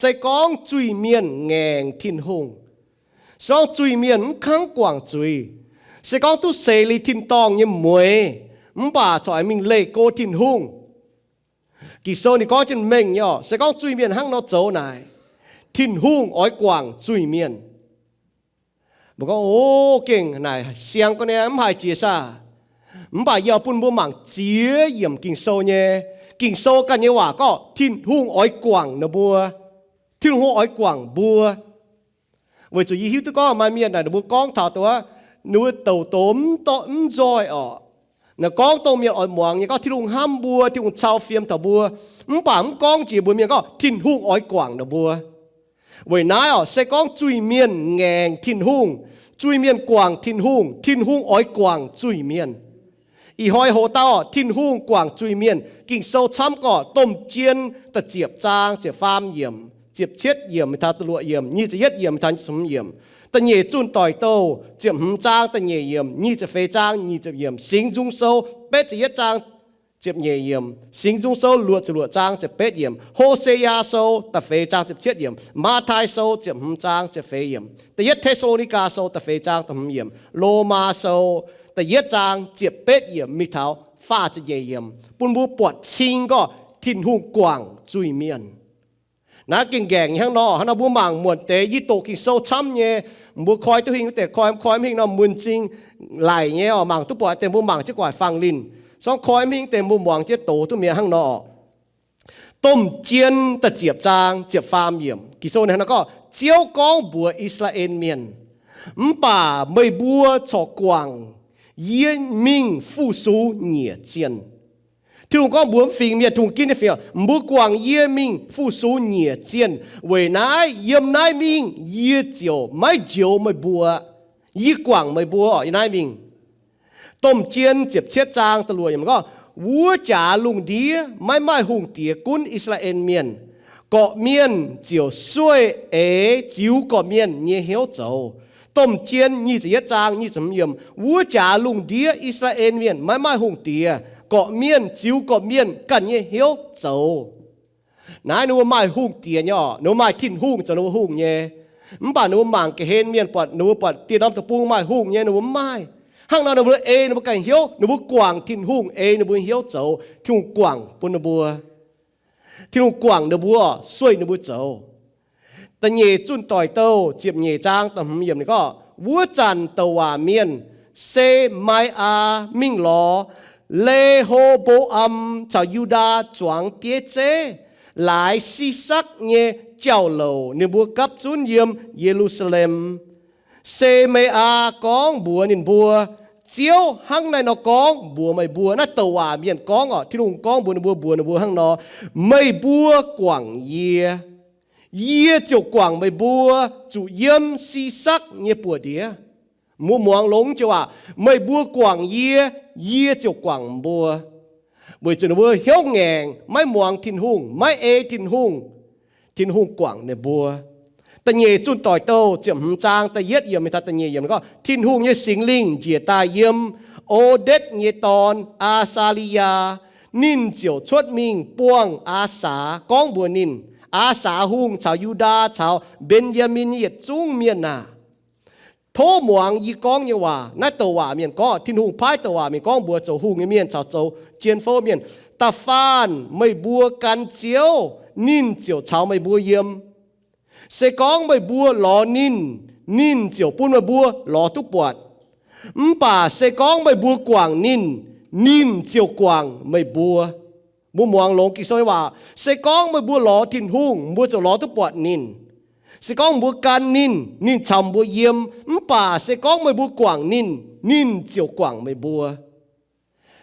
Se gorngv zuiz-mienh ngaengc Tin-Hungh, se gorngv zuiz-mienh mv kangv guangc zuiz, se gorngv duqv seix liuz tin-dorngh nyei mueix, mv baac corc mingh leih go Tin-Hungh. Ging-Sou ninh gorngv jienv mengh nyei orqc, se gorngv zuiz-mienh hnangv nor zoux naaic, Tin-Hungh oix guangc zuiz-mienh. Mbuo gorngv, O, gengh naaic siang gorngv nyei mv haih jiex saah? Mv baac yie bun mbuo mangc ziex yiemc Ging-Sou nyei. Ging-Sou ganh nyei waac gorngv Tin-Hungh oix guangc ninh mbuo. Tin-Hungh oix guangc mbuo. Weic zuqc yie hiuv duqv gorngv maaih mienh naaic ninh mbuo gorngv taux dongh wuov, ninh mbuo douc doz mv dorh mv nzoih orqc. Naaic gorngv dongh mienh oix muangx nyei gorngv Tin-Hungh hnamv mbuo, Tin-Hungh cau fiem taux mbuo, mv baac mv gorngv jiex mbuox mienh gorngv Tin-Hungh oix guangc ninh mbuo. Weic naaiv orqc, se gorngv zuiz-mienh ngaengc Tin-Hungh, zuiz-mienh guangc Tin-Hungh, Tin-Hungh oix guangc zuiz-mienh. Ih hnoi hoz dauh orqc, Tin-Hungh guangc zuiz-mienh, Ging-Sou camv gorqv Domh Jien da'ziepc zaang ziepc faam yiemc, ziepc cietv yiemc mingh taux da'luoqc yiemc, nyic ziepc yietv yiemc mingh taux nyic ziepc hmz yiemc. Da'nyeic Zunh Doic Douh ziepc hmz zaang da'nyeic yiemc, nyic ziepc feix zaang nyic ziepc yiemc, Singx Nzung Sou betv ziepc yietv zaang ziepc nyeic yiemc, Singx Nzung Sou luoqc ziepc luoqc zaang ziepc betv yiemc, Ho^se^yaa Sou da'feix zaang ziepc cietv yiemc, Matv^tai Sou ziepc hmz zaang ziepc feix yiemc, Da'yietv Te^saa^lo^ni^gaa Sou da'feix zaang da'hmz yiemc, Lomaa Sou da'yietv zaang ziepc betv yiemc mingh taux faah ziepc nyeic yiemc, bun mbuo buatc cing gorngv Tin-Hungh guangc zuiz-mienh. Naaiv gengh ngaengc nyei hnangv nor. Hnangv nor mbuo mangc muonc deix, yie doqc Ging-Sou camv nyei. Mbuo koi duqv hingh deix, koi, koi mv hingh nor, mun zing laic nyei oc. Mangc duqv buatc deix mbuo mangc jienv gu'nguaaic fangx linh. Se gorngv koi mv hingh deix mbuo muangx jienv doz duqv mi'aqv hnangv nor. Domh Jien da'ziepc zaang ziepc faam yiemc, Ging-Sou ninh hnangv nor gorngv, Ziouv gorngv mbuox I^saa^laa^en Mienh, Mv baac meih mbuo corc guangc yie mingh fu-sux nyiec zienh. Tin-Hungh gorngv mbuox mv fingx mienh, Tin-Hungh ginv nyei fingx, Mbuo guangc yie mingh fu-sux nyiec zienh. Weic naaiv yiem naaiv mingh yie ziouc maiv njoux meih mbuo. Yie guangc meih mbuo yiem naaiv mingh. Domh Jien ziepc cietv zaang da'luoqc yiemc gorngv, Wuov jaax lungh ndiev maiv maaih hungh diex gunv I^saa^laa^en Mienh. Gorqv-mienh ziouc sueih eix ziux gorqv-mienh nyei hnyouv zoux. Domh Jien nyic ziepc yietv zaang nyic ziepc hmz yiemc, Wuov jaax lungh ndiev I^saa^laa^en Mienh maiv maaih hungh diex. Gorqv-mienh ziux gorqv-mienh ganh nyei hnyouv zoux. Naaiv ninh mbuo maaih hungh diex nyei oc. Ninh mbuo maaih Tin-Hungh zoux ninh mbuo hungh nyei. Mv baac ninh mbuo mangc ga'hlen mienh buatc, ninh mbuo buatc dieh norm deic-bung maaih hungh nyei, ninh mbuo mv maaih. Hnangv nor ninh mbuo ei ninh mbuo ganh hnyouv, ninh mbuo guangc Tin-Hungh ei ninh mbuo hnyouv zoux, Tin-Hungh guangc bun ninh mbuo. Tin-Hungh guangc ninh mbuo, sueih ninh mbuo zoux. Da'nyeic Zunh Doic Douh ziepc nyeic zaang da'hmz yiemc ninh gorngv, Wuov zanc douc waac mienh, Se^mai^aa, mingh lorz Le^ho^mbo^am caux Yu^ndaa zuangx bieiv zeiv, laaix Si^sakc nyei jauv-louc ninh mbuo gapv zunv yiem Ye^lu^saa^lem. Se^mai^aa gorngv mbuox ninh mbuo, Ziouv hnangv naaiv nor gorngv mbuox meih mbuo. Naaiv douc waac mienh gorngv oc. Tin-Hungh gorngv mbuox ninh mbuo, mbuox ninh mbuo hnangv nor, Meih mbuo guangc yie, yie ziouc guangc meih mbuo zuqc yiem Si^sakc nyei buoz-ndiev. Mbuo muangx longx joux aac, Meih mbuo guangc yie, yie ziouc guangc mbuo. Weic zuqc ninh mbuo hnyouv ngaengc, maiv muangx Tin-Hungh, maiv ei Tin-Hungh. Tin-Hungh guangc ninh mbuo. Da'nyeic Zunh Doic Douh ziepc hmz zaang da'yietv yiemc mingh taux da'nyeic yiemc gorngv, Tin-Hungh nyei Singx Lingh njiec daaih yiem O^ndetv nyei dorn, Aa^saa^li^yaa. Ninh ziouc cuotv mingh buangh Aa^saax, gorngv mbuox ninh, Aa^saax Hungh caux Yu^ndaa caux Mben^yaa^min nyei yietc zungv mienh aah! Tov muangx yie gorngv nyei waac. Naaiv douc waac mienh gorngv, Tin-Hungh paaiv douc waac mienh gorngv mbuox zoux hungh nyei mienh caux zoux jien fouv mienh, Da'faanh meih mbuo gan Ziouv, ninh ziouc caux meih mbuo yiem. Se gorngv meih mbuo lorz ninh, ninh ziouc bun meih mbuo lorz duqv buatc. Mv baac se gorngv meih mbuo guangc ninh, ninh ziouc guangc meih mbuo. Mbuo muangx longx Ging-Sou nyei waac. Se gorngv meih mbuo lorz Tin-Hungh, mbuo ziouc lorz duqv buatc ninh. Se gorngv mbuo gan ninh, ninh caux mbuo yiem. Mv baac se gorngv meih mbuo guangc ninh, ninh ziouc guangc meih mbuo.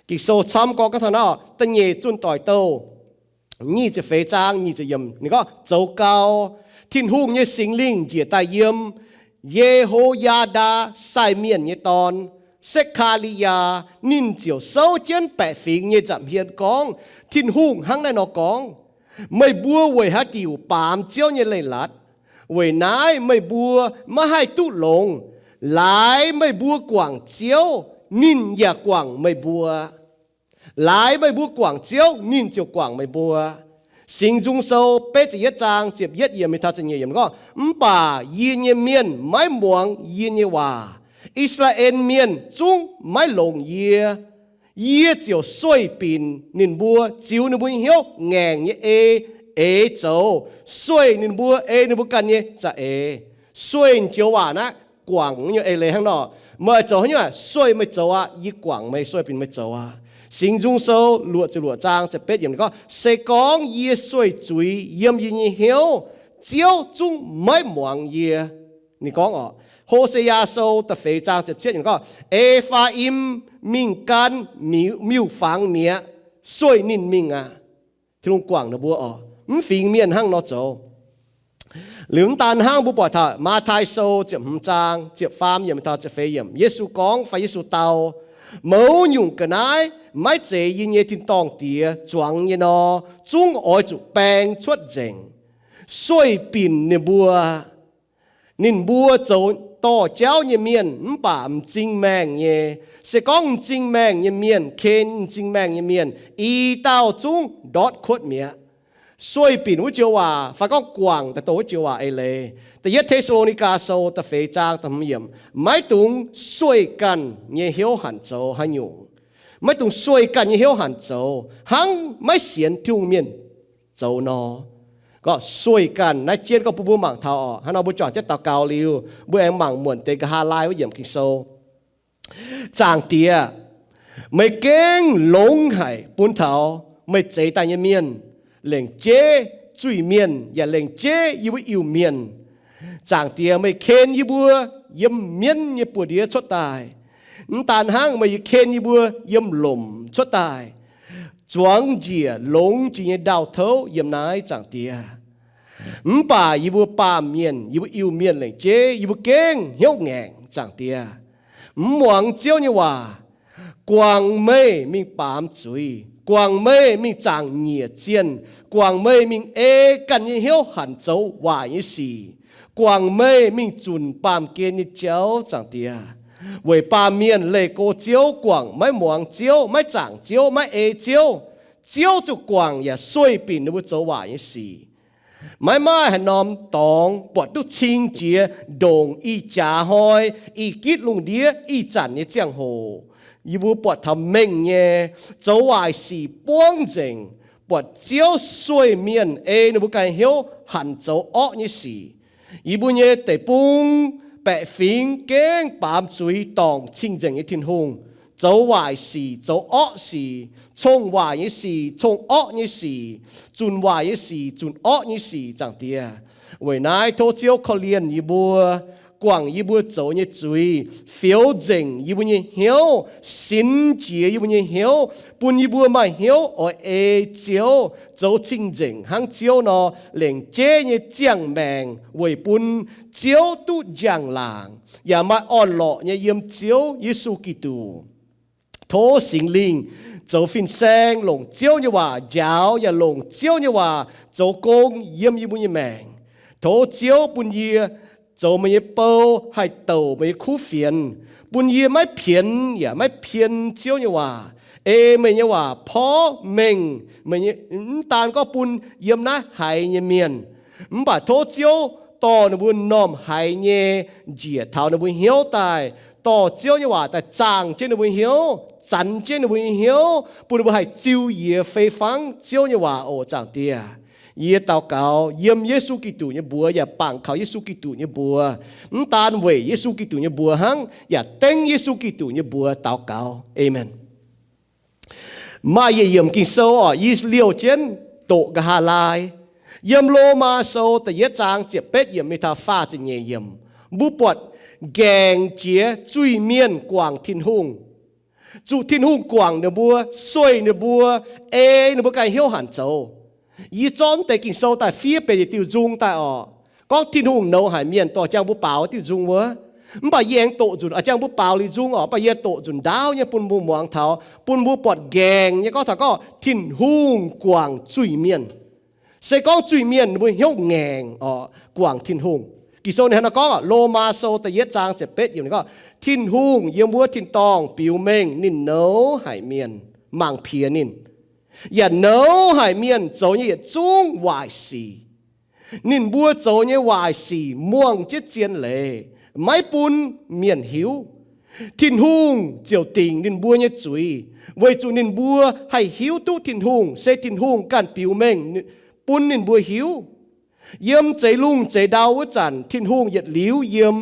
Ging-Sou camv gorngv gaav taux naaiv, Da'nyeic Zunh Doic Douh nyic ziepc feix zaang nyic ziepc yiemc ninh gorngv, Zoux gau, Tin-Hungh nyei Singx Lingh njiec daaih yiem Ye^ho^yaa^ndaa sai mienh nyei dorn, Se^kaa^li^yaa. Ninh ziouc souv jienv baeqc fingx nyei nza'hmien gorngv, Tin-Hungh hnangv naaiv nor gorngv, Meih mbuo weic haaix diuc baamz Ziouv nyei leiz-latc? Weic naaiv meih mbuo maiv haih duqv longx. Laaix meih mbuo guangc Ziouv, ninh yaac guangc meih mbuo. Laaix meih mbuo guangc Ziouv, ninh ziouc guangc meih mbuo. Singx Nzung Sou betv ziepc yietv zaang ziepc yietv yiemc mingh taux ziepc nyeic yiemc gorngv, mv baac yie nyei mienh maiv muangx yie nyei waac. I^saa^laa^en Mienh zungv maiv longc yie. Yie ziouc sueih binc ninh mbuo, ziux ninh mbuo nyei hnyouv ngaengc nyei ei eix zoux, sueih ninh mbuo ei ninh mbuo ganh nyei za'eix. Sueih joux waac naaiv guangc nyei eix leiz hnangv nor. Meih oix zoux haaix nyungc, sueih meih zoux aqv. Yie guangc meih, sueih binc meih zoux aqv. Singx Nzung Sou luoqc ziepc luoqc zaang ziepc betv yiemc gorngv, se gorngv yie sueih zuiz yiem yie nyei hnyouv, Ziouv zungv maiv muangx yie. Ninh gorngv oc, Ho^se^yaa Sou da'feix zaang ziepc cietv yiemc gorngv, E^faa^im mingh gan miuc-fangx mi'aqv. Sueih ninh mingh aqv. Tin-Hungh guangc ninh mbuo oc, mv fingx mienh hnangv nor zoux. Liuz mv daan hnangv, mbuo buatc taux Matv^tai Sou ziepc hmz zaang ziepc faam yiemc taux ziepc feix yiemc, Yesu gorngv fai Yesu dau, mouz nyungc ga'naaiv maiv zeiz yie nyei tin-dorngh Diex zuangx nyei nor, zungv oix zuqc baeng cuotv nzengc. Sueih binc ninh mbuo. Ninh mbuo zoux dorh jauv nyei mienh mv baac m'zing maengh nyei. Se gorngv m'zing maengh nyei mienh ken m'zing maengh nyei mienh, i dauh zungv ndortv kuotv mi'aqv. Sueih binc wuov joux waac fai gorngv guangc daaih dongh wuov joux waac eix leiz, Da'yietv Te^saa^lo^ni^gaa Sou da'feix zaang da'hmz yiemc, maiv dungx sueih ganh nyei hnyouv hanc zoux haaix nyungc. Maiv dungx sueih ganh nyei hnyouv hanc zoux hnangv maiv sienx Tin-Hungh mienh zoux nor. Gorngv sueih ganh naaiv jienv gorngv bun mbuo mangc taux oc. Hnangv nor mbuo juangc jienv daux gaux liuz, mbuo aengx mangc muonc deix nqa'haav laai wuov yiemc Ging-Sou. Zaangc Diex, meih gengh longx haic bun taux meih zeix daaih nyei mienh, lengc jeiv zuiz-mienh yaac lengc jeiv yie mbuo Iu-Mienh. Zaangc Diex, meih ken yie mbuo yiem mienv nyei buoz-ndiev cuotv daaih. Mv daan hnangv, meih ken yie mbuo yiem lomc cuotv daaih, zuangx njiec longx jiex nyei ndau-touv yiem naaiv, Zaangc Diex. Mv baac yie mbuo baamh mienh, yie mbuo Iu-Mienh lengc jeiv yie mbuo gengh hnyouv ngaengc, Zaangc Diex. Mv muangx Ziouv nyei waac, guangc meih mingh baamz zuiz, guangc meih mingh zaangc nyiec zienh, guangc meih mingh ei ganh nyei hnyouv hanc zoux waaic nyei sic, guangc meih mingh zunc baamh gen nyei jauv, Zaangc Diex. Weic baamh mienh leih go Ziouv, guangc maiv muangx Ziouv, maiv zaangc Ziouv, maiv ei Ziouv, Ziouv ziouc guangc yaac sueih binc ninh mbuo zoux waaic nyei sic. Maiv maaih haaix norm dorngx buatc duqv cing jiex ndongc ih jaax hnoi, ih gitv lungh ndiev ih zanc nyei ziangh hoc. Yie mbuo buatc taux mengh nyei, zoux waaic sic buangv nzengc, buatc Ziouv sueih mienh ei ninh mbuo ganh hnyouv hanc zoux orqv nyei sic. Yie mbuo nyei deic-bung baeqc fingx gengh baamz zuiz dorngc cing-nzengc nyei Tin-Hungh, zoux waaic sic, zoux orqv sic, cong waaic nyei sic, cong orqv nyei sic, zunc waaic nyei sic, zunc orqv nyei sic, Zaangc Diex. Weic naaiv tov Ziouv korv-lienh yie mbuo, guangc yie mbuo zoux nyei zuiz, fioux nzengc yie mbuo nyei hnyouv, sinx jiex yie mbuo nyei hnyouv, bun yie mbuo maaih hnyouv oix ei Ziouv, zoux cing-nzengc hnangv Ziouv nor, lengc jeiv nyei ziangh maengc weic bun Ziouv duqv njang-laangc, yaac maaih orn-lorqc nyei yiem Ziouv Yesu Giduc. Tov Singx Lingh zoux fin-saeng longc Ziouv nyei waac njaaux, yaac longc Ziouv nyei waac zoux gong yiem yie mbuo nyei maengc. Tov Ziouv bun yie zoux meih nyei bou haih douc meih nyei kuv fienx, bun yie maiv pienx yaac maiv pien Ziouv nyei waac. Ei meih nyei waac porv mengh, mv daan gorngv bun yiem naaiv haiz nyei mienh, mv baac tov Ziouv dorh ninh mbuo m'normh haiz nyei njiec taux ninh mbuo hnyouv daaih, dorh Ziouv nyei waac daaih zaangh jienv ninh mbuo hnyouv, zanx jienv ninh mbuo nyei hnyouv, bun ninh mbuo haih ziux yie fei fangv Ziouv nyei waac oc, Zaangc Diex. Yie daux gaux yiem Yesu Giduc nyei mbuox yaac bangc kaux Yesu Giduc nyei mbuox. Mv daan weic Yesu Giduc nyei mbuox hnangv, yaac dengv Yesu Giduc nyei mbuox daux gaux. Aamen. Maaih yietc yiemc Ging-Sou oc, yie liouh jienv doqc nqa'haav laai. Yiem Lomaa Sou da'yietv zaang ziepc betv yiemc mingh taux faah ziepc nyeic yiemc, mbuo buatc nqaengc jiex zuiz-mienh guangc Tin-Hungh. Zuqc Tin-Hungh guangc ninh mbuo, sueih ninh mbuo, ei ninh mbuo ganh hnyouv hanc zoux. Yie zorqv deix Ging-Sou daaih fiev benx yietc diuh nzung daaih oc. Gorngv Tin-Hungh nouz haic mienh dorh jangx mbuo baaux diuh nzung wuov. Mv baac yie aengx doqc nzunc, jangx mbuo baaux liuz nzung oc, mv baac yie doqc nzunc ndaauv nyei bun mbuo muangx taux, bun mbuo buatc nqaengc nyei gorngv taux gorngv Tin-Hungh guangc zuiz-mienh. Se gorngv zuiz-mienh ninh mbuo hnyouv ngaengc oc, guangc Tin-Hungh. Ging-Sou ninh hnangv naaiv gorngv, Lomaa Sou da'yietv zaang ziepc betv yiemc ninh gorngv, Tin-Hungh yiem wuov tin-dorngh biux mengh ninh nouz haic mienh mangc piex ninh. yaac nouz haic mienh zoux nyei yietc zungv waaic sic. Ninh mbuo zoux nyei waaic sic muangh jienv zien leiz, maiv bun mienh hiuv. Tin-Hungh ziouc dingc ninh mbuo nyei zuiz, weic zuqc ninh mbuo haih hiuv duqv Tin-Hungh se Tin-Hungh ganh biux mengh bun ninh mbuo hiuv. Yiem zeix lungh zeix ndau wuov zanc, Tin-Hungh yietc liuz yiem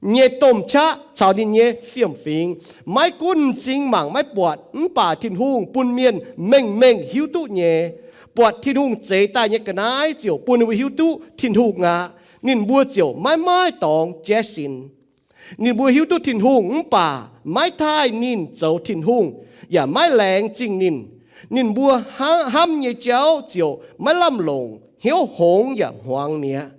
nyei domh qaqv caux ninh nyei fiem-fingx, maiv gunv m'zing mangc maiv buatc, mv baac Tin-Hungh bun mienh mengh mengh hiuv duqv nyei. Buatc Tin-Hungh zeix daaih nyei ga'naaiv ziouc bun ninh mbuo hiuv duqv Tin-Hungh aqv. Ninh mbuo ziouc maiv maaih dorngx jaiv sin. Ninh mbuo hiuv duqv Tin-Hungh mv baac maiv taaih ninh zoux Tin-Hungh, yaac maiv laengz zingh ninh. Ninh mbuo hnamv nyei jauv ziouc maiv lamh longc, hnyouv hngongx yaac hmuangx mi'aqv.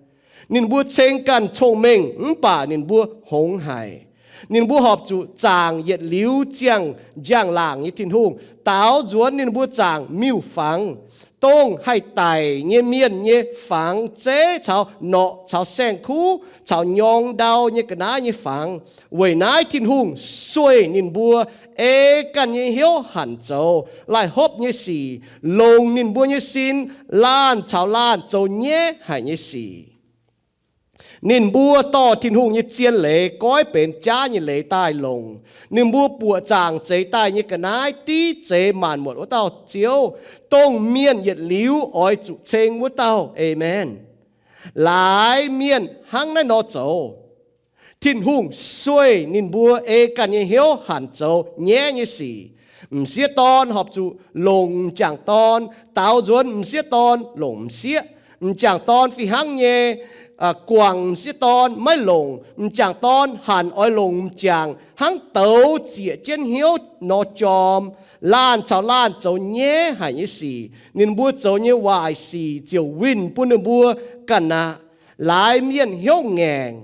Ninh mbuo ceng ganh cong-mengh mv baac ninh mbuo hngongx haic. Ninh mbuo horpc zuqc zaangc yietc liuz ziangh njang-laangc nyei Tin-Hungh. Daaux nzuonx ninh mbuo zaangc miuc-fangx, dongh haih daic nyei mienh nyei fangx, zeiv caux norqc caux saeng-kuv caux nyorng ndau nyei ga'naaiv nyei fangx. Weic naaiv Tin-Hungh sueih ninh mbuo ei ganh nyei hnyouv hanc zoux laih hopv nyei sic, longc ninh mbuo nyei sin laanh caux laanh zoux nyaiv haic nyei sic. Ninh mbuo dorh Tin-Hungh nyei zien leiz goiv benx jaav nyei leiz daaih longc. Ninh mbuo buoqc zaangc zeix daaih nyei ga'naaiv div zeix maanc muotc wuov dauh Ziouv, dongh mienh yietc liuz oix zuqc ceng wuov dauh. Aamen. Laaix mienh hnangv naaiv nor zoux. Tin-Hungh sueih ninh mbuo ei ganh nyei hnyouv hanc zoux nyaiv nyei sic. M'sieqv dorn horpc zuqc longc m'jangc dorn. Daaux nzuonx m'sieqv dorn longc m'sieqv. M'jangc dorn fih hnangv nyei guangc m'sieqv dorn maiv longc. M'jangc dorn hanc oix longc m'jangc hnangv douz zieqc jienv hnyouv nor jorm. Laanh caux laanh zoux nyaiv haic nyei sic. Ninh mbuo zoux nyei waaic sic ziouc winh bun ninh mbuo ganh aqv. Laaix mienh hnyouv ngaengc,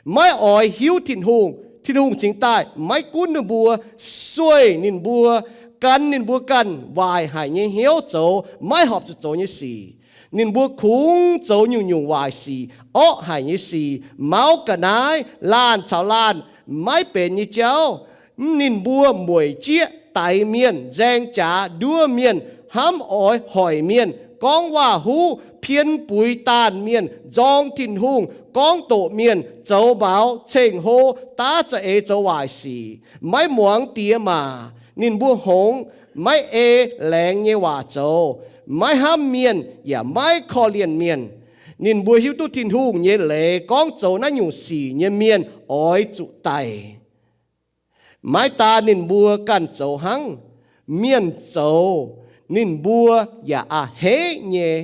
maiv oix hiuv Tin-Hungh, Tin-Hungh cingx daaih maiv gunv ninh mbuo, sueih ninh mbuo, gan ninh mbuo ganh waaic haic nyei hnyouv zoux maiv horpc zuqc zoux nyei sic. Ninh mbuo kungx zoux nyungc-nyungc waaic sic, orqv haic nyei sic, mauv ga'naaiv, laanh caux laanh maiv benx nyei jauv. Mv ninh mbuo mueic jieqv, daix mienh, nzaeng jaax, nduov mienh, hnamv oix hoic mienh, gorngv waac-huv, pien buix daanh mienh, nzorng Tin-Hungh, gorngv doqc mienh, zoux maux, ceng-hlo, daav za'eix zoux waaic sic, maiv muangx diex maac. Ninh mbuo hngongx, maiv ei laengz nyei waac zoux, maiv hnamv mienh yaac maiv korv-lienh mienh. Ninh mbuo hiuv duqv Tin-Hungh nyei leiz gorngv zoux naaiv nyungc sic nyei mienh oix zuqc daic. Maiv daan ninh mbuo ganh zoux hnangv, mienh zoux ninh mbuo yaac a'hneiv nyei.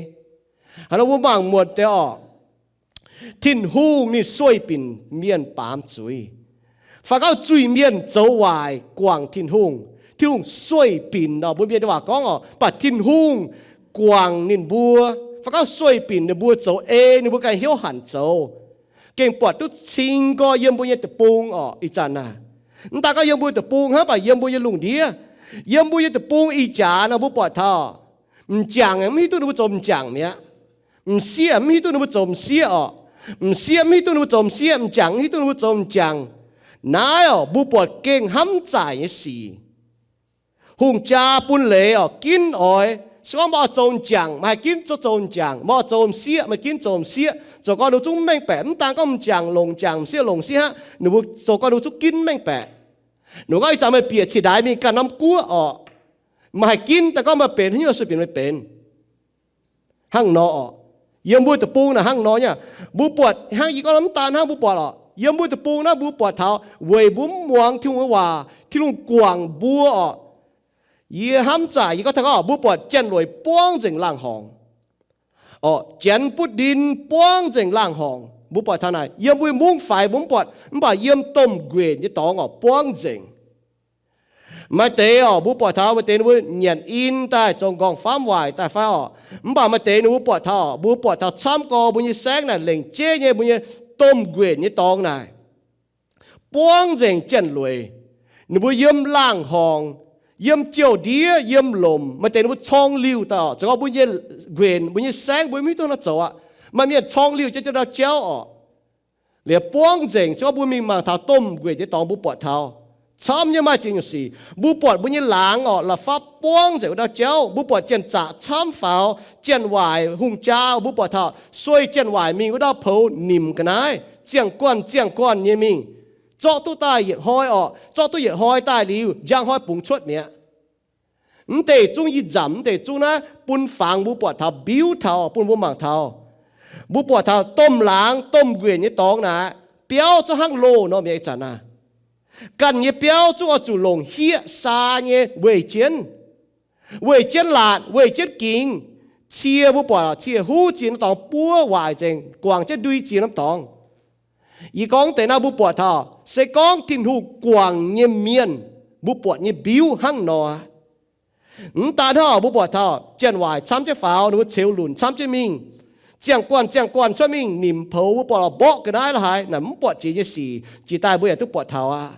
Hnangv nor mbuo mangc muonc deix orqc, Tin-Hungh ninh sueih binc mienh baamz zuiz. Fai gorngv zuiz-mienh zoux waaic guangc Tin-Hungh, Tin-Hungh sueih binc nor, mbuo mienh nyei waac gorngv orqc, mv baac Tin-Hungh guangc ninh mbuo. Fai gorngv sueih binc ninh mbuo zoux ei ninh mbuo ganh hnyouv hanc zoux, gengh buatc duqv cing gorx yiem mbuo nyei deic-bung orqc. Ih zanc naaiv, mv daan gorngv yiem mbuo deic-bung hnangv, mv baac yiem mbuo nyei lungh ndiev, yiem mbuo nyei deic-bung ih jaax nor mbuo buatc taux m'jangc mv hiuv duqv ninh mbuo zoux m'jangc mi'aqv. M'sieqv mv hiuv duqv ninh mbuo zoux m'sieqv orqc. M'sieqv mv hiuv duqv ninh mbuo zoux m'sieqv, m'jangc mv hiuv duqv ninh mbuo zoux m'jangc. Naaiv orqc, mbuo buatc gengh hnamv zaaic nyei sic. Hungh jaa bun leiz orqc, ginv oix, se gorngv meih oix zoux m'jangc, meih haih ginv zoux, zoux m'jangc, meih oix zoux m'sieqv, meih ginv zoux m'sieqv. Zoux gau ninh mbuo zungv mengh baeqc, mv daan gorngv m'jangc longc m'jangc, m'sieqv longc m'sieqv aqv, ninh mbuo zoux gau ninh mbuo zungv ginv mengh baeqc. Ninh mbuo gorngv ih zanc meih bieqc ciex ndaix mingh ganh norm guoqv orqc, meih haih ginv daaih gorngv meih benx haaix nyungc sueih binc meih benx. Hnangv nor orqc, yiem mbuo deic-bung naaic hnangv nor nyei. Mbuo buatc hnangv yie gorngv mv daan hnangv mbuo buatc orqc, yiem mbuo deic-bung naaiv mbuo buatc taux weic mbuo mv muangx Tin-Hungh nyei waac, Tin-Hungh guangc mbuo orqc. Yie hnamv zaaic yie gorngv taux gorngv mbuo buatc Janx-Lueic buangv nzengc laangh horngc orqc, Janx butv ndin buangv nzengc laangh horngc. Mbuo buatc taux naaic, yiem mbuo nyei mungv faix mbuo mv buatc, mv baac yiem domh nquenc nyei dorngx orqc buangv nzengc. Maaih deix orqc, mbuo buatc taux maaih deix ninh mbuo nyanc in daaih zoux nqorngv-famv waaic daaih fai orqc, mv baac maaih deix ninh mbuo buatc taux, mbuo buatc taux camv gorx mbuo nyei saengv naaic lengc jeiv nyei mbuo nyei domh nquenc nyei dorngx naaic buangv nzengc Janx-Lueic. Ninh mbuo yiem laangh horngc, yiem jouh ndiev, yiem lomc, maaih deix ninh mbuo corng liuh daaih orqc, zoux gau mbuo nyei nquenc, mbuo nyei saengv mbuo mv hiuv duqv nor zoux aqv. Maaih mienh corng liuh jauv jauv ndau jauv orqc, liuz buangv nzengc. Se gorngv mbuo mingh mangc taux domh nquenc nyei dorngx mbuo buatc taux Camv nyei maaih ziex nyungc sic. Mbuo buatc mbuo nyei laangz orqc, la'fapv buangv nzengc wuov ndau jauv. Mbuo buatc janx-zaqc camv faaux, janx-waaic hungh jaa, mbuo buatc taux sueih janx-waaic mingh wuov ndau poux nimc ga'naaiv, ziangh guanh ziangh guanh nyei mingh, zorqv duqv daaih yietc hnoi orqc, zorqv duqv yietc hnoi daaih liuz, njang hnoi bungx cuotv mi'aqv. Mv deix zungv yie nzamc, mv deix zungv naaiv bun fangx mbuo buatc taux, mbiuv taux, bun mbuo mangc taux. Mbuo buatc taux domh laangz, domh nquenc nyei dorngx naaic, biauv zungv hnangv loh nor mi'aqv. Ih zanc naaiv, ganh nyei biauv zungv oix zuqc longc hieqv saa nyei weih jienv, weih jienv laatc, weih jienv gingx. Cie, mbuo buatc cie huv ziex norm dorngx buov waaic nzengc, guangc jienv ndui ziex norm dorngx. Yie gorngv deix naaiv mbuo buatc taux, se gorngv Tin-Hungh guangc nyei mienh, mbuo buatc nyei mbiuv hnangv nor aqv. Mv daan hnangv, mbuo buatc taux janx-waaic camv jienv faaux, ninh mbuo ceux lunc camv jienv mingh, ziangh guanh ziangh guanh cuotv mingh nimc poux, mbuo buatc lorqc, mborqv ga'naaiv la'haaix, naaic mv buatc jiex nyei sic, jiex daaih mbuo yaac duqv buatc taux aqv.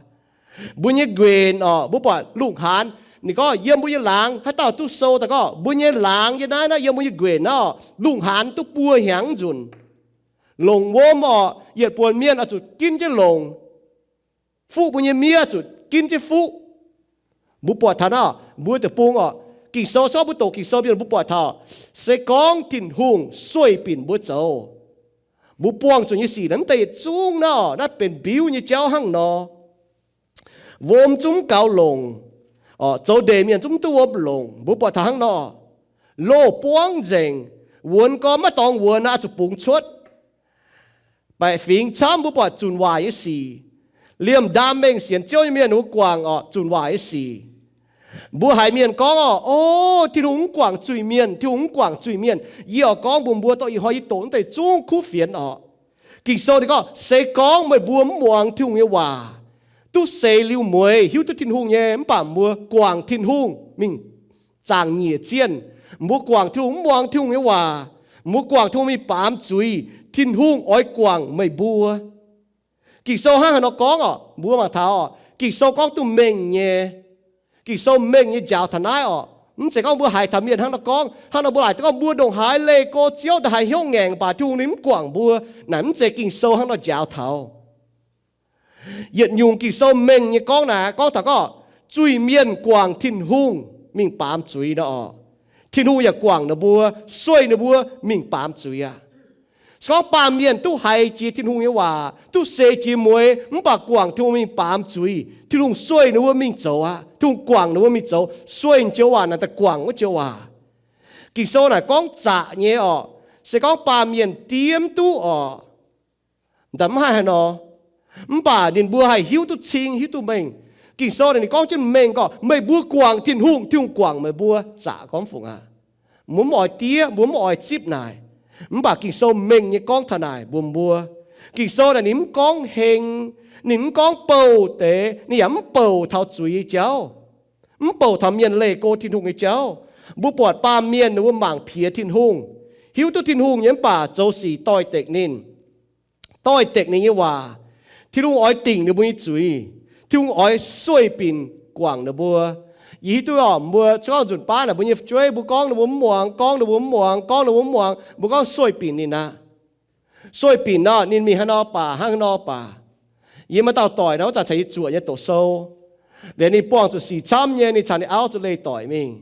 Mbuo nyei nquenc orqc, mbuo buatc lungh haanz, ninh gorngv yiem mbuo nyei laangz, haaix dauh duqv sou daaih gorngv mbuo nyei laangz yiem naaiv, naaiv yiem mbuo nyei nquenc naaiv orqc, lungh haanz duqv buo hnyangx nzunc. Longc wuom orqc, yietc buonc mienh oix zuqc ginv jienv longc. Fuqv mbuo nyei miev zuqc ginv jienv fuqv. Mbuo buatc taux naaiv, mbuo deic-bung orqc, Ging-Sou, se gorngv mbuo doqc Ging-Sou mienh mbuo buatc taux, se gorngv Tin-Hungh sueih binc mbuo zoux, mbuo buangh zuqc nyei sic naaiv, mv deix yietc zungv naaiv orqc, naaiv benx mbiuv nyei jauv hnangv nor. Wuom zungv mv gaux longc, zoux ndeic mienh zungv mv duqv wuom longc. Mbuo buatc taux hnangv nor, loh buangv nzengc, wuonx gormx maiv dorngx wuonx aqv, zuqc bungx cuotv. Baeqc fingx camv, mbuo buatc zunc waaic nyei sic. Liemh ndaam mengh sienx Ziouv nyei mienh ninh mbuo guangc orqc, zunc waaic nyei sic. Mbuo haiz mienh gorngv orqc, o, Tin-Hungh mv guangc zuiz-mienh, Tin-Hungh mv guangc zuiz-mienh. Yie oix gorngv mbuox mbuo, dongh ih hnoi yie doqc naaiv deix zungv kuv fienx orqc. Ging-Sou ninh gorngv, se gorngv meih mbuo mv muangx Tin-Hungh nyei waac, duqv seix liuz mueiz hiuv duqv Tin-Hungh nyei, mv baac mbuo guangc Tin-Hungh mingh zaangc nyiec zienh. Mbuo guangc Tin-Hungh, mv muangx Tin-Hungh nyei waac, mbuo guangc Tin-Hungh mingh baamz zuiz, Tin-Hungh oix guangc meih mbuo. Ging-Sou hnangv haaix nor gorngv orqc? Mbuo mangc taux orqc, Ging-Sou gorngv duqv mengh nyei. Ging-Sou mengh nyei njaaux taux naaiv orqc. Mv zeiz gorngv mbuo haiz taux mienh hnangv nor gorngv, hnangv nor mbuo laaic gorngv mbuo ndongc haaix leih go Ziouv, ndongc haaix hnyouv ngaengc, mv baac Tin-Hungh ninh mv guangc mbuo. Naaic mv zeiz Ging-Sou hnangv nor njaaux taux. Yietc nyungc Ging-Sou mengh nyei gorngv naaic, gorngv taux gorngv zuiz-mienh guangc Tin-Hungh mingh baamz zuiz nor orqc, Tin-Hungh yaac guangc ninh mbuo, sueih ninh mbuo mingh baamz zuiz aqv. Se gorngv baamh mienh duqv haiz jiex Tin-Hungh nyei waac, duqv seix jiex mueiz, mv baac guangc Tin-Hungh mingh baamz zuiz, Tin-Hungh sueih ninh mbuo mingh zoux aqv. Tin-Hungh guangc ninh mbuo mingh zoux, sueih joux waac naaic daaih guangc wuov joux waac. Ging-Sou naaic gorngv zaqc nyei orqc, se gorngv baamh mienh diev mv duqv orqc, mv haih haaix nor, mv baac ninh mbuo haih hiuv duqv cing, hiuv duqv mengh. Ging-Sou naaic ninh gorngv jienv mengh gorngv, meih mbuo guangc Tin-Hungh, Tin-Hungh guangc meih mbuo. Zaqc gorngv fungc aqv. Mbuo mv oix diev, mbuo mv oix zipv naaic. Mv baac Ging-Sou mengh nyei gorngv taux naaic mbuox mbuo. Ging-Sou naaic ninh mv gorngv heng, ninh mv gorngv bouh deix, ninh yaac mv bouc taux zuiz nyei jauv, mv bouc taux mienh leih go Tin-Hungh nyei jauv. Mbuo buatc baamh mienh ninh mbuo mangc piex Tin-Hungh, hiuv duqv Tin-Hungh nyei mv baac zoux sic doix-dekc ninh, doix-dekc ninh nyei waac. Tin-Hungh oix dingc ninh mbuo nyei zuiz. Tin-Hungh oix sueih binc guangc ninh mbuo. Yie hiuv duqv orqc, mbuo se gorngv nzunc baav naaic mbuo nyei fu'jueiv, mbuo gorngv ninh mbuo mv muangx, gorngv ninh mbuo mv muangx, gorngv ninh mbuo mv muangx, mbuo gorngv sueih binc ninh aqv. Sueih binc nor, ninh mingh haaix nor baac, hnangv haaix nor baac. Yie maaih dauh doic nor, wuov zanc caux yie zuoqc nyei doqc sou. Liuz ninh buangh zuqc sic camv nyei, ninh caux ninh auv zuqc leih doic mingh.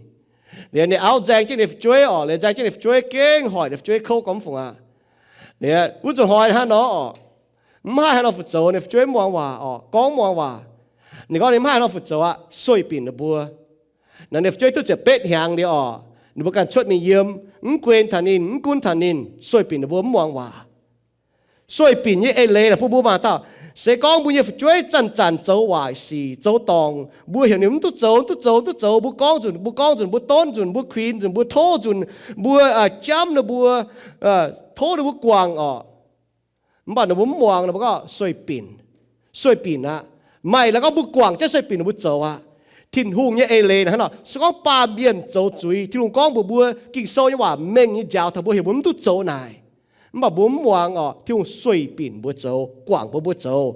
Liuz ninh auv nzaeng jienv ninh fu'jueiv orqc, liuz nzaeng jienv ninh fu'jueiv gengh hoic ninh fu'jueiv kouv gormx fungc aqv. Liuz wuov nzunc hnoi hnangv nor orqc, mv haih haaix nor fu zoux, ninh fu'jueiv mv muangx waac orqc, gorngv mv muangx waac. Ninh gorngv ninh mv haih haaix nor fu zoux aqv, sueih binc ninh mbuo. Naaiv ninh fu'jueiv duqv ziepc betv hnyangx liuz orqc, ninh mbuo ganh cuotv mingh yiem, mv guen taux ninh, mv gunv taux ninh, sueih binc ninh mbuo mv muangx waac. Sueih binc nyei eix leiz naaic bun mbuo mangc dauh, se gorngv mbuo nyei fu'jueiv zanc-zanc zoux waaic sic, zoux dorngc, mbuo heuc ninh mv duqv zoux, mv duqv zoux, mv duqv zoux, mbuo gorngv nzunc, mbuo gorngv nzunc, mbuo donv nzunc, mbuo kuinx nzunc, mbuo tov nzunc, mbuo jamv ninh mbuo, tov ninh mbuo guangc orqc. Mv baac ninh mbuo mv muangx, ninh mbuo gorngv sueih binc, sueih binc aqv. Maaih la'gorngv mbuo guangc jienv sueih binc ninh mbuo zoux aqv. Tin-Hungh nyei eix leiz naaic hnangv nor, se gorngv baamh mienh zoux zuiz, Tin-Hungh gorngv mbuox mbuo, Ging-Sou nyei waac mengh nyei njaaux taux mbuo, heuc mbuo mv duqv zoux naaic. Mv baac mbuo mv muangx orqc, Tin-Hungh sueih binc mbuo zoux, guangc mbuo, mbuo zoux.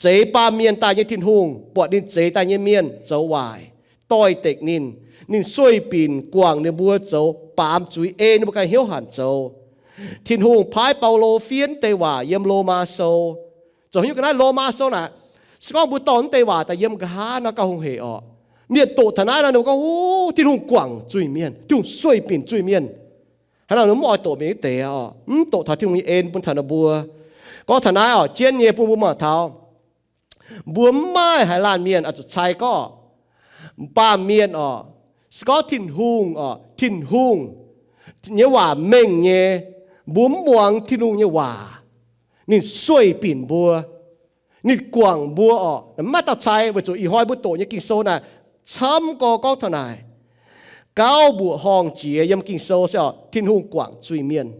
Zeix baamh mienh daaih nyei Tin-Hungh buatc ninh zeix daaih nyei mienh zoux waaic, doix-dekc ninh. Ninh sueih binc guangc ninh mbuo zoux baamz zuiz, ei ninh mbuo ganh hnyouv hanc zoux. Tin-Hungh paaiv Baulo fiev deix waac yiem Lomaa Sou. Zoux hnyouv ga'naaiv Lomaa Sou naaic, Se gorngv mbuo dorh naaiv deix waac daaih yiem nqa'haav nor gauh hungh heic orqc. Mienh doqc taux naaiv nor ninh mbuo gorngv, Ov, Tin-Hungh guangc zuiz-mienh, Tin-Hungh sueih binc zuiz-mienh. Hnangv naaiv nor mv oix doqc mienh deix orqc, mv doqc taux Tin-Hungh nyei en bun taux ninh mbuo. Gorngv taux naaiv orqc, jienv nyei bun mbuo mangc taux mbuo mv maaih haaix laanh mienh oix zuqc cai gorngv baamh mienh orqc, se gorngv Tin-Hungh orqc, Tin-Hungh nyei waac mengh nyei, mbuo mv muangx Tin-Hungh nyei waac, ninh sueih binc mbuo, ninh guangc mbuo orqc. Mv maaih dauh cai weic zuqc ih hnoi mbuo doqc nyei Ging-Sou naaic camv gorx gorngv taux naaic. Gauh mbuoqc horngh jiex yiem Ging-Sou se orqc, Tin-Hungh guangc zuiz-mienh.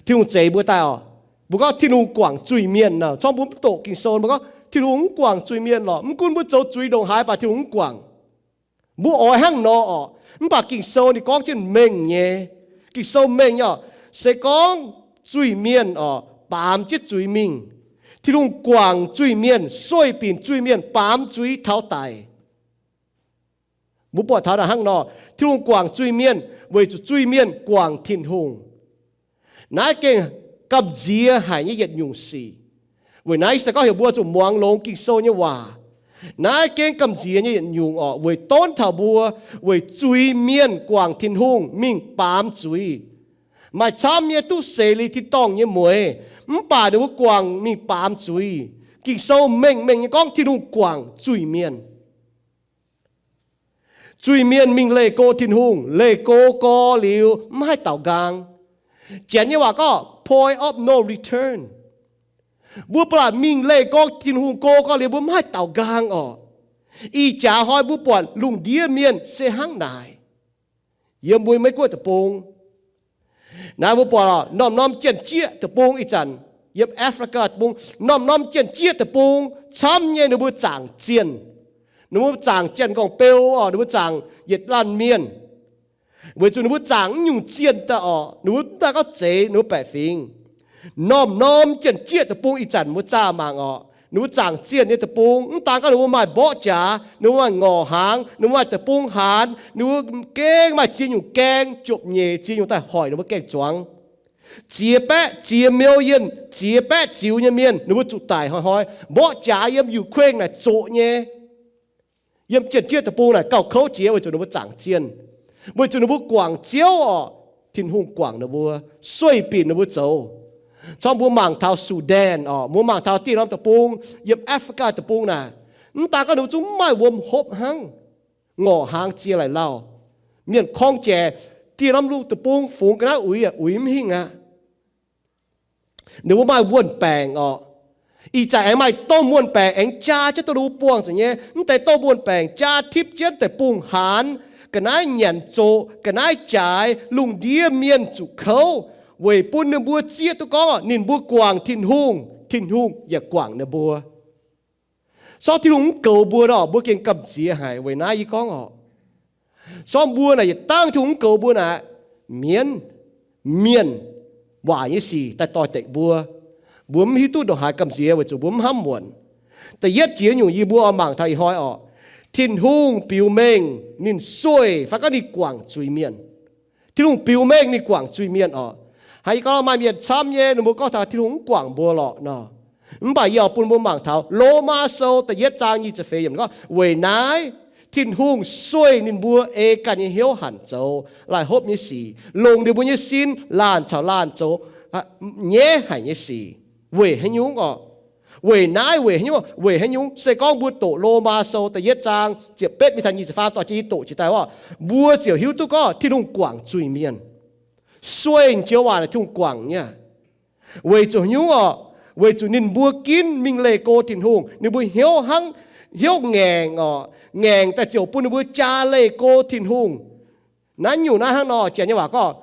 Tin-Hungh zeix mbuo daaih orqc, mbuo gorngv Tin-Hungh guangc zuiz-mienh nor, corc mbuo mv doqc Ging-Sou, mbuo gorngv Tin-Hungh mv guangc zuiz-mienh lorqc. Mv gunv mbuo zoux zuiz ndongc haaix baac Tin-Hungh mv guangc. Mbuo oix hnangv nor orqc, mv baac Ging-Sou ninh gorngv jienv mengh nyei. Ging-Sou mengh nyei orqc, se gorngv zuiz-mienh orqc baamz jienv zuiz mingh, Tin-Hungh guangc zuiz-mienh, sueih binc zuiz-mienh, baamz zuiz taux daic. Mbuo buatc taux naaic hnangv nor, Tin-Hungh guangc zuiz-mienh weic zuqc zuiz-mienh guangc Tin-Hungh. Naaiv gengh gamh nziex haic nyei yietc nyungc sic. Weic naaiv se gorngv heuc mbuo zuqc muangx longx Ging-Sou nyei waac. Naaiv gengh gamh nziex nyei yietc nyungc orqc, weic donv taux mbuo, weic zuiz-mienh guangc Tin-Hungh mingh baamz zuiz. Maaih camv nyei duqv seix liuz tin-dorngh nyei mueix, mv baac ninh mbuo guangc mingh baamz zuiz. Ging-Sou mengh mengh nyei gorngv Tin-Hungh guangc zuiz-mienh. Zuiz-mienh mingh leih go Tin-Hungh, leih go gorx liuz mv haih daaux nqaang. Janx nyei waac gorngv point of no return. Mbuo ba'laqc mingh leih go Tin-Hungh go gorx liuz mbuo mv haih daaux nqaang orqc. Ih jaax hnoi mbuo buatc lungh ndiev mienh se hnangv naaic. Yiem mbuo Meiv Guoqv deic-bung naaiv mbuo buatc lorqc, norm-norm Janx-Jieqv deic-bung ih zanc, yiem Africa deic-bung, norm-norm Janx-Jieqv deic-bung camv nyei ninh mbuo zaangc zienh. Ninh mbuo zaangc Janx-Nqorngv-Beu orqc, ninh mbuo zaangc yietc laanh mienh. Weic zuqc ninh mbuo zaangc mv nyungc zienh daaih orqc, ninh mbuo mv daaih gorngv zeiz ninh mbuo baeqc fingx. Norm-norm Janx-Jieqv deic-bung ih zanc mbuo zaah mangc orqc, ninh mbuo zaangc zienh nyei deic-bung, mv daan gorngv ninh mbuo maaih mborqv jaax, ninh mbuo maaih ngorc hnaangx, ninh mbuo maaih deic-bung haanz, ninh mbuo gengh maaih ziex nyungc gaeng, jopv-nyeic ziex nyungc daaih hoic ninh mbuo gaeng-zuangx. Ziex baeqv ziex million, ziex baeqv ziux nyei mienh ninh mbuo zuqc daic hnoi-hnoi. Mborqv jaax yiem Ukraine naaic zoqc nyei. Yiem Janx-Jieqv deic-bung naaic gauh kouv jiex weic zuqc ninh mbuo zaangc zienh. Weic zuqc ninh mbuo guangc Ziouv orqc, Tin-Hungh guangc ninh mbuo, sueih binc ninh mbuo zoux. Corc mbuo mangc taux Sudan orqc, mbuo mangc taux dieh norm deic-bung, yiem Africa deic-bung naaic, mv daan gorngv ninh mbuo zungv mv maaih wuom hopv hnangv, ngorc hnaangx ziex laaic lauh. Mienh korng jaic, dieh norm lungh deic-bung fungx ga'naaiv uix, uix mv hingh aqv. Ninh mbuo maaih wuon-baengc orqc. Ih zanc aengx maaih domh wuon-baengc aengx jaa jienv dongh ninh mbuo buangh zuqc nyei. Mv deix domh wuon-baengc jaa tipv jienv deic-bung haanz, ga'naaiv nyanc zoqc, ga'naaiv jaaix, lungh ndiev mienh zuqc kouv, weic bun ninh mbuo zieqv duqv gorngv ninh mbuo guangc Tin-Hungh, Tin-Hungh yaac guangc ninh mbuo. Sortv Tin-Hungh mv goux mbuo nor, mbuo gengh gamh nziex haic. Weic naaiv yie gorngv orqc, sortv mbuo naaic yietc dangh Tin-Hungh mv goux mbuo naaic, mienv, mienh, waac nyei sic daaih doix-dekc mbuo. Mbuo mv hiuv duqv ndongc haaix gamh nziex weic zuqc mbuo mv hnamv muonc. Da'yietv jiex nyungc yie mbuo oix mangc taux ih hnoi orqc, Tin-Hungh biux mengh ninh sueih fai gorngv ninh guangc zuiz-mienh. Tin-Hungh biux mengh ninh guangc zuiz-mienh orqc. Hnangv yie gorngv maaih mienh camv nyei ninh mbuo gorngv taux Tin-Hungh mv guangc mbuo lorqc nor. Mv baac yie oix bun mbuo mangc taux Lomaa Sou da'yietv zaang nyic ziepc feix yiemc gorngv, weic naaiv Tin-Hungh sueih ninh mbuo ei ganh nyei hnyouv hanc zoux laih hopv nyei sic, longc ninh mbuo nyei sin laanh caux laanh zoux nyaiv haic nyei sic. Weic haaix nyungc orqc? Weic naaiv, weic haaix nyungc? Weic haaix nyungc? Se gorngv mbuo doqc Lomaa Sou da'yietv zaang ziepc betv mingh taux nyic ziepc faam dorh jienv yie doqc jiez daaih orqc, mbuo ziouc hiuv duqv gorngv Tin-Hungh guangc zuiz-mienh. Sueih joux waac naaic Tin-Hungh guangc nyei. Weic zuqc haaix nyungc orqc? Weic zuqc ninh mbuo ginv mingh leih go Tin-Hungh, ninh mbuo hnyouv hnangv, hnyouv ngaengc orqc, ngaengc daaih ziouc bun ninh mbuo jaa leih go Tin-Hungh. Naaiv nyungc naaiv hnangv nor, janx nyei waac gorngv,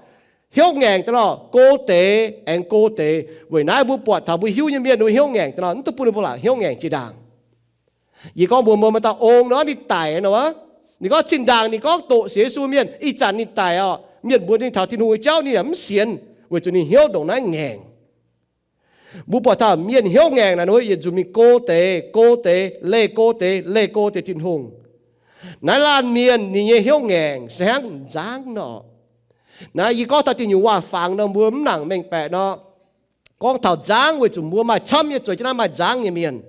hnyouv ngaengc daaih nor, go deix aengx go deix. Weic naaiv mbuo buatc taux mbuo hiuv nyei mienh ninh mbuo hnyouv ngaengc daaih nor, mv duqv bun ninh mbuo laaix hnyouv ngaengc jiex ndaangc. Yie gorngv mbuox meih, maaih dauh ong nor, ninh daic nor, ninh gorngv zinh ndaangc ninh gorngv doqc sienx Yesu mienh, ih zanc ninh daic orqc, mienh mbuox ninh taux Tin-Hungh nyei jauv ninh yaac mv sienx, weic zuqc ninh hnyouv ndongc naaiv ngaengc. Mbuo buatc taux mienh hnyouv ngaengc naaic, ninh mbuo yietc nzunc mingh go deix, go deix, leih go deix, leih go deix Tin-Hungh. Naaiv laanh mienh ninh nyei hnyouv ngaengc se hnangv nzangv nor. Naaiv yie gorngv taux diuh nyungc waac-fangx nor, mbuo mv nangc mengh baeqc nor. Gorngv taux nzangv weic zuqc mbuo maaih camv nyei zueiz jienv naaiv maaih nzangv nyei mienh.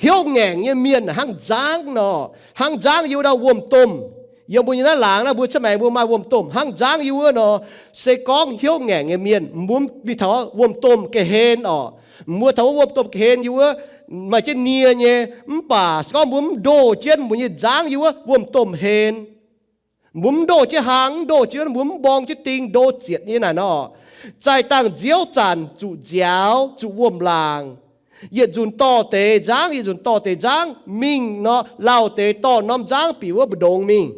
Hnyouv ngaengc nyei mienh hnangv nzangv nor, hnangv nzangv yiem wuov dauh wuom-domh. Yiem mbuo nyei naaiv laangz naaiv, mbuo cuotv maengx mbuo maaih wuom-domh hnangv nzangv yiem wuov nor. Se gorngv hnyouv ngaengc nyei mienh, mbuo mv taux wuom-domh ga'hlen orqc. Mbuo taux wuov wuom-domh ga'hlen yiem wuov maaih jienv nie nyei. Mv baac se gorngv mbuo mv ndoh jienv mbuo nyei nzangv yiem wuov wuom-domh hlen, mbuo mv ndoh jienv hlang, mv ndoh jienv, mbuo mv mborng jienv ding ndo zietc nyei naaic nor, zaih dangh nziouv zanc zuqc nziaaux, zuqc wuom-laangc, yietc nzunc dorh deix nzangv, yietc nzunc dorh deix nzangv mingh nor, lauh deix dorh norm nzangv bieqc wuov mbu'ndongx mingh.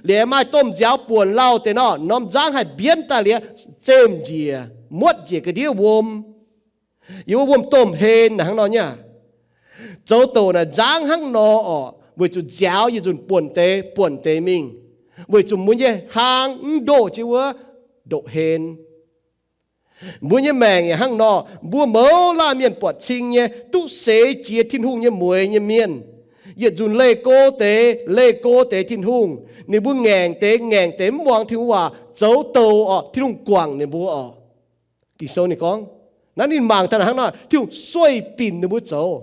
Liuz maaih domh nziaaux buonc lauh deix nor, norm nzangv haih mbienv daaih liuz, zemh njiec, muotv njiec ga'ndiev wuom. Yiem wuov wuom-domh hlen naaic hnangv nor nyei. Zoux douc naaic nzangv hnangv nor orqc, weic zuqc nziaaux yietc nzunc buonc deix, buonc deix mingh, weic zuqc mbuo nyei hlang mv ndoh jienv wuov ndoqv hlen. Mbuo nyei maengc yaac hnangv nor, mbuo mouz laanh mienh buatc cing nyei, duqv seix jiex Tin-Hungh nyei mueiz nyei mienh, yietc nzunc leih go deix, leih go deix Tin-Hungh. Ninh mbuo ngaengc deix, ngaengc deix mv muangx Tin-Hungh waac, zoux douc orqc, Tin-Hungh guangc ninh mbuo orqc. Ging-Sou ninh gorngv, naaiv ninh mangc taux hnangv nor, Tin-Hungh sueih binc ninh mbuo zoux,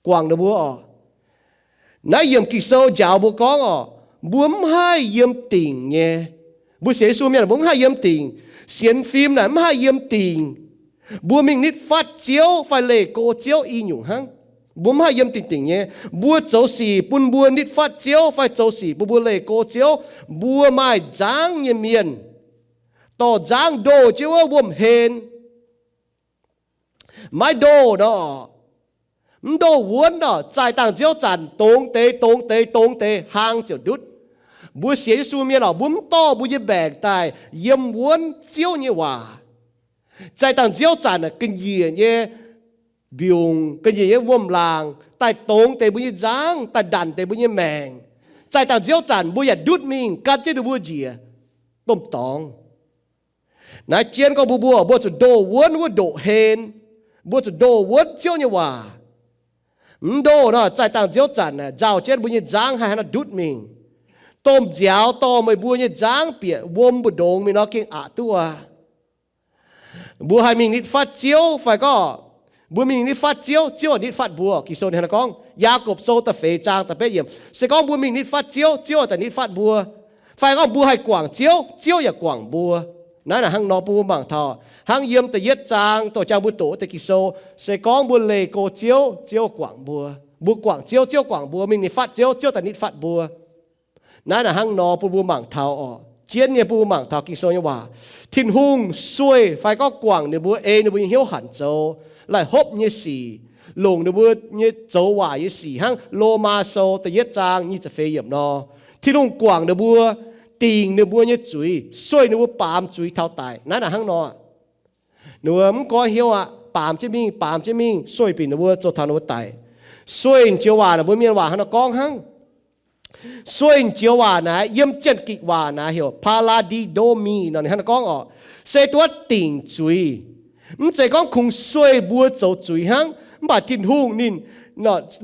guangc ninh mbuo orqc. Naaiv yiemc Ging-Sou njaaux mbuo gorngv orqc, mbuo mv haih yiem dingc nyei. Mbuo sienx Yesu mienh mbuo mv haih yiem dingc. Sienx fim naaic mv haih yiem dingc. Mbuo mingh nitv fatv Ziouv fai leih go Ziouv i nyungc hnangv. Mbuo mv haih yiem dingc dingc nyei. Mbuo zoux sic bun mbuo nitv fatv Ziouv fai zoux sic bun mbuo leih go Ziouv, mbuo maaih nzangv nyei mienh, dorh nzangv ndoh jienv wuov wuom-hlen. Maiv ndoh nor, mv ndoh wuonv nor, zaih dangh nziouv zanc dongz deix, dongz deix, dongz deix, hlang ziouc ndutv. Mbuo sienx Yesu mienh orqc, mbuo mv dorh mbuo nyei maengc daaih yiem wuonv Ziouv nyei waac. Zaih dangh nziouv zanc ga'nyiec nyei mbiungc, ga'nyiec nyei wuom-laangc daaih dongz deix mbuo nyei nzangv, daaih ndanc deix mbuo nyei maengc. Zaih dangh nziouv zanc mbuo yaac ndutv mingh gan jienv ninh mbuo njiec domh dorngx. Naaiv jienv gorngv mbuo, mbuo, mbuo zuqc ndoh wuonv wuov ndoqv hlen. Mbuo zuqc ndoh wuonv Ziouv nyei waac. Mv ndoh nor, zaih dangh nziouv zanc nzauh jienv mbuo nyei nzangv haih hnangv naaiv ndutv mingh. Domh nziaaux dorh meih mbuo nyei nzangv bieqc wuom mbu'ndongx mingh nor gengh aqc duqv aqv. Mbuo haih mingh nitv fatv Ziouv fai gorngv mbuo mingh nitv fatv Ziouv, Ziouv nitv fatv mbuo. Ging-Sou ninh hnangv naaiv gorngv, Yaagorpc Sou da'feix zaang da'betv yiemc, se gorngv mbuo mingh nitv fatv Ziouv, Ziouv daaih nitv fatv mbuo. Fai gorngv mbuo haih guangc Ziouv, Ziouv yaac guangc mbuo. Naaiv naaic hnangv nor bun mbuo mangc taux, hnangv yiem da'yietv zaang doqc jang mbuo doqc wuov deix Ging-Sou, se gorngv mbuo leih go Ziouv, Ziouv guangc mbuo. Mbuo guangc Ziouv, Ziouv guangc mbuo. Mingh nitv fatv Ziouv, Ziouv daaih nitv fatv mbuo. Naaiv naaic hnangv nor bun mbuo mangc taux orqc. Jienv nyei bun mbuo mangc taux Ging-Sou nyei waac. Tin-Hungh sueih fai gorngv guangc ninh mbuo, ei ninh mbuo nyei hnyouv hanc zoux laih hopv nyei sic, longc ninh mbuo nyei zoux waaic nyei sic hnangv Lomaa Sou da'yietv zaang nyic ziepc feix yiemc nor. Tin-Hungh guangc ninh mbuo, dingc ninh mbuo nyei zuiz, sueih ninh mbuo baamz zuiz taux daic. Naaiv naaic hnangv nor. Ninh mbuo mv goiv hnyouv aqv, baamz jienv mingh, baamz jienv mingh, sueih binc ninh mbuo zoux taux ninh mbuo daic. Sueih joux waac naaic mbuo mienh waac hnangv nor gorngv hnangv. Sueih joux waac naaic yiem Janx-Gikc waac naaic heuc paradidomi nor, ninh hnangv nor gorngv orqc, se duqv dingc zuiz. Mv zeiz gorngv kungx sueih mbuo zoux zuiz hnangv, mv baac Tin-Hungh ninh,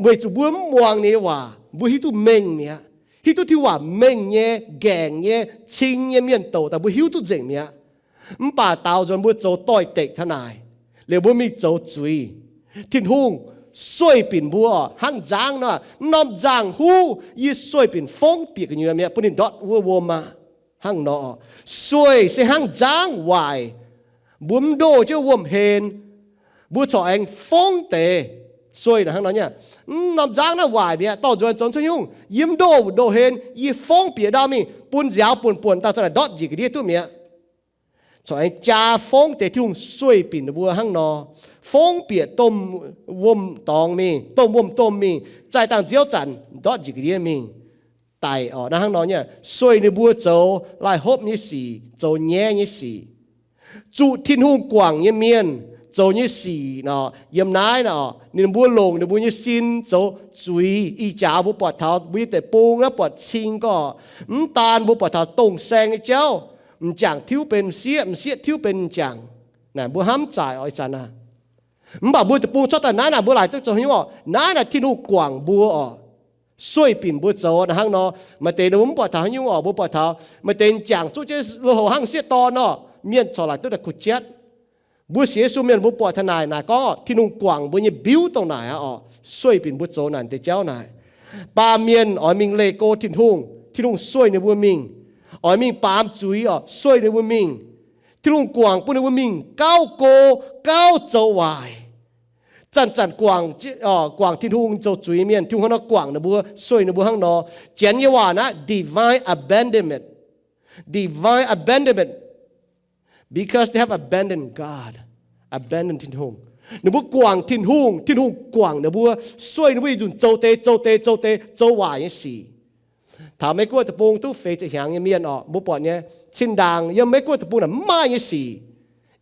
weic zuqc mbuo mv muangx ninh nyei waac, mbuo hiuv duqv mengh mi'aqv. Hiuv duqv Tin-Hungh waac mengh nyei, nqaengc nyei, cing nyei mienh douc daaih mbuo hiuv duqv nzengc mi'aqv. Mv baac daaux nzuonx mbuo zoux doix-dekc taux naaic, liuz mbuo mingh zoux zuiz, Tin-Hungh sueih binc mbuo hnangv nzangv nor, norm nzangc-huv yie sueih binc fongv bieqc gu'nyuoz mi'aqv, bun ninh ndortv wuov wuom aqv. Hnangv nor, sueih se hnangv nzangv waaic, mbuo mv ndoh jienv wuom-hlen, mbuo corc aengx fongv deix. Sueih naaic hnangv nor nyei, norm nzangv naaiv waaic mi'aqv, dorh nzuonx zoux cuotv nyungc, yie mv ndoh, ndoh hlen, yie fongv bieqc ndau mingh bun nziaaux buonc-buonc daaih za'naaic ndortv njiec ga'ndiev duqv mi'aqv. Corc aengx jaa fongv deix. Tin-Hungh sueih binc ninh mbuo hnangv nor, fongv bieqc domh wuom-dorngx mingh, domh wuom-domh mingh, zaih dangh nziouv zanc ndortv njiec ga'ndiev mingh, daic orqc. Naaiv hnangv nor nyei, sueih ninh mbuo zoux laih hopv nyei sic, zoux nyaiv nyei sic. Zuqc Tin-Hungh guangc nyei mienh zoux nyei sic nor, yiem naaiv nor, ninh mbuo longc ninh mbuo nyei sin zoux zuiz. Ih jaax mbuo buatc taux mbuo nyei deic-bung naaiv buatc cing gorqv, mv daan mbuo buatc taux dongh saeng nyei jauv, m'jangc tiuv benx m'sieqv, m'sieqv tiuv benx m'jangc. Naaic mbuo hnamv zaaic oix zanc aav. Mv baac mbuo deic-bung cuotv daaih naaiv naaic mbuo laaic duqv zoux haaix nyungc orqc? Naaiv naaic Tin-Hungh guangc mbuo orqc, sueih binc mbuo zoux naaiv hnangv nor. Maaih deix mbuo mv buatc taux haaix nyungc orqc, mbuo buatc taux maaih deix m'jangc zuqv jienv lui-houx hnangv sieqv dorn orqc, mienh corc laaic duqv daaih kuh jatv. Mbuo sienx Yesu mienh mbuo buatc taux naaic, naaic gorngv Tin-Hungh guangc mbuo nyei mbiuv dongh naaic aqv orqc, sueih binc mbuo zoux naaic deix jauv naaic. Baamh mienh oix mingh leih go Tin-Hungh, Tin-Hungh sueih ninh mbuo mingh. Oix mingh baamz zuiz orqc, sueih ninh mbuo mingh. Tin-Hungh guangc bun ninh mbuo mingh gauh go, gauh zoux waaic. Zanc-zanc guangc, guangc Tin-Hungh zoux zuiz mienh, Tin-Hungh hnangv nor guangc ninh mbuo, sueih ninh mbuo hnangv nor. Janx nyei waac naaiv divine abandonment. Divine abandonment. Because they have abandoned God, abandon Tin-Hungh. Ninh mbuo guangc Tin-Hungh, Tin-Hungh guangc ninh mbuo, sueih ninh mbuo yietc nzunc zoux deix, zoux deix, zoux deix, zoux waaic nyei sic. Taux Meiv Guoqv deic-bung duqv feix ziepc hnyangx nyei mienh orqc, mbuo buatc nyei, zinh ndaangc yiem Meiv Guoqv deic-bung naaic mv maaih nyei sic.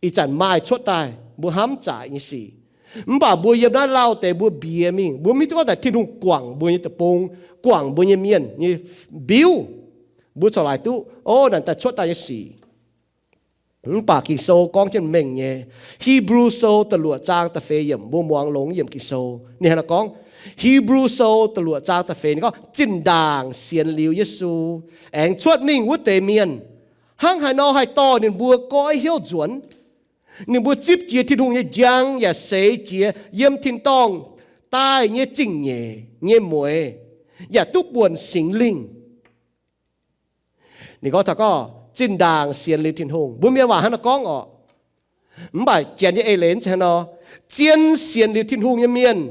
Ih zanc maaih cuotv daaih mbuo hnamv zaqc nyei sic. Mv baac mbuo yiem naaiv lauh deix mbuo mbiex mingh, mbuo mv hiuv duqv gorngv daaih Tin-Hungh guangc mbuo nyei deic-bung, guangc mbuo nyei mienh nyei mbiuv, mbuo corc laaix duqv, o, naaic daaih cuotv daaih nyei sic. Mv baac Ging-Sou gorngv jienv mengh nyei. Hipv^lu Sou da'luoqc zaang da'feix yiemc, mbuo muangx longx yiemc Ging-Sou. Ninh hnangv naaiv gorngv, Hipv^lu Sou da'luoqc zaang da'feix, ninh gorngv, zinh ndaangc sienx liuz Yesu, aengx cuotv mingh wuov deix mienh, hnangv haaix nor haih dorh ninh mbuo goiv hnyouv nzuonx? Ninh mbuo zipv jiex Tin-Hungh nyei njang yaac seix jiex yiem tin-dorngh daaih nyei zingh nyeic nyei mueix, yaac duqv buonc Singx Lingh. Ninh gorngv taux gorngv zinh ndaangc sienx liuz Tin-Hungh, mbuo mienh waac hnangv naaiv gorngv orqc. Mv baac Janx nyei eix leiz hnangv nor, zien sienx liuz Tin-Hungh nyei mienh,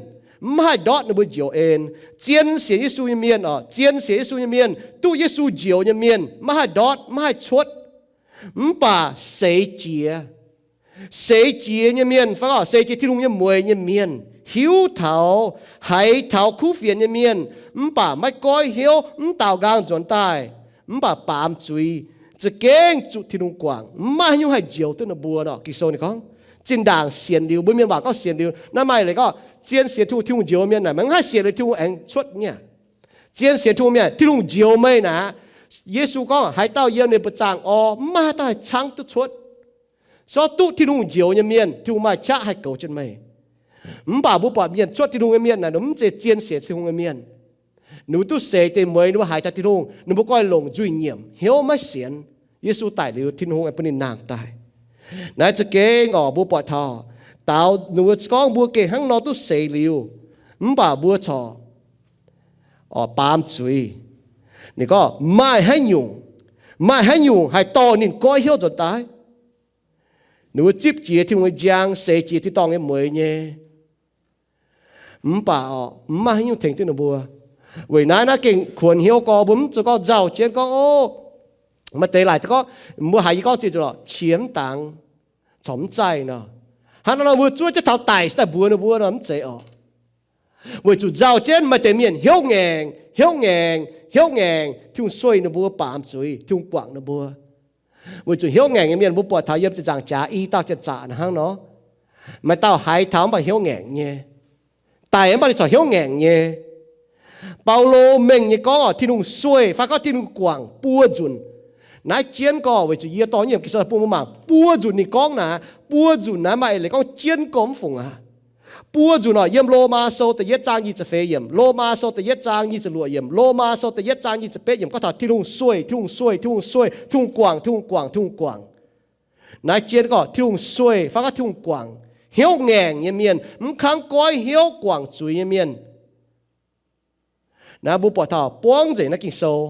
mv haih ndortv ninh mbuo njoux en. Zien sienx Yesu nyei mienh orqc, zien sienx Yesu nyei mienh, duqv Yesu njoux nyei mienh, maiv haih ndortv, maiv haih cuotv. Mv baac seix jiex, seix jiex nyei mienh, fai gorngv seix jiex Tin-Hungh nyei mueix nyei mienh, hiuv taux, haiz taux kuv fienx nyei mienh, mv baac maiv goiv hnyouv, mv daaux nqaang nzuonx daaih, mv baac baamz zuiz, za'gengh zuqc Tin-Hungh guangc, maiv haaix nyungc haih njoux duqv ninh mbuo nor. Ging-Sou ninh gorngv, zinh ndaangc sienx liuz, mbuo mienh waac gorngv sienx liuz, naaiv maaih leiz gorngv zien sienx Tin-Hungh, Tin-Hungh njoux mienh naaic, maiv haih sienx liuz Tin-Hungh aengx cuotv nyei. Zien sienx Tin-Hungh mienh, Tin-Hungh njoux meih naaic, Yesu gorngv haaix dauh yiem ninh mbuo zaangh orv, maiv maaih haaix dauh haih caangv duqv cuotv. Sortv duqv Tin-Hungh njoux nyei mienh, Tin-Hungh maaih qaqv haih goux jienv meih. Mv baac mbuo buatc mienh cuotv Tin-Hungh nyei mienh naaic, ninh mv zeiz zien sienx Tin-Hungh nyei mienh. Ninh mbuo duqv seix deix mueix, ninh mbuo haiz taux Tin-Hungh, ninh mbuo goiv longc nzuih nyiemc, hnyouv maiv sienx. Yesu daic liuz, Tin-Hungh aengx bun ninh nangh daaih. Naaiv za'gengh orqc, mbuo buatc taux, daaux ninh mbuo gorngv mbuo gengh hnangv nor duqv seix liuz, mv baac mbuo corc orqc baamz zuiz. Ninh gorngv maaih haaix nyungc, maaih haaix nyungc haih dorh ninh goiv hnyouv nzuonx daaih? Ninh mbuo zipv jiex Tin-Hungh nyei njang, seix jiex tin-dorngh nyei mueix nyei. Mv baac orqc, mv maaih haaix nyungc tengx duqv ninh mbuo. Weic naaiv naaiv gengh kuonx hnyouv gorngv mbuo mv zuqc gorngv nzauh jienv gorngv, o, maaih deix laaic gorngv, mbuo haiz yie gorngv ziex zuqc lorqc, qiex mv dangx, corc mv zaih nor. Hnangv nor mbuo zuov jienv taux daic se daaih mbuox ninh mbuo nor mv zeiz orqc. Weic zuqc nzauh jienv maaih deix mienh hnyouv ngaengc, hnyouv ngaengc, hnyouv ngaengc, Tin-Hungh sueih ninh mbuo baamz zuiz, Tin-Hungh guangc ninh mbuo. Weic zuqc hnyouv ngaengc nyei mienh mbuo buatc taux yiem ziepc nzaangc jaax i dauh janx-zaqc hnangv nor. Maaih dauh haiz taux mv baac hnyouv ngaengc nyei. Daic mv baac ninh corc hnyouv ngaengc nyei. Baulo mengh nyei gorngv orqc, Tin-Hungh sueih fai gorngv Tin-Hungh guangc buo nzunc. Naaiv jienv gorngv weic zuqc yie dorh nyei Ging-Sou bun mbuo mangc buo nzunc ninh gorngv naaic, buo nzunc naaiv maaih eix leiz gorngv jienv gorngv mv fungc aqv. Buo nzunc orqc, yiem Lomaa Sou da'yietv zaang nyic ziepc feix yiemc, Lomaa Sou da'yietv zaang nyic ziepc luoqc yiemc, Lomaa Sou da'yietv zaang nyic ziepc betv yiemc gorngv taux Tin-Hungh sueih, Tin-Hungh sueih, Tin-Hungh sueih, Tin-Hungh guangc, Tin-Hungh guangc, Tin-Hungh guangc. Naaiv jienv gorngv Tin-Hungh sueih fai gorngv Tin-Hungh guangc hnyouv ngaengc nyei mienh, mv kangv goiv hnyouv guangc zuiz nyei mienh. Naaiv mbuo buatc taux buangv nzengc naaiv Ging-Sou.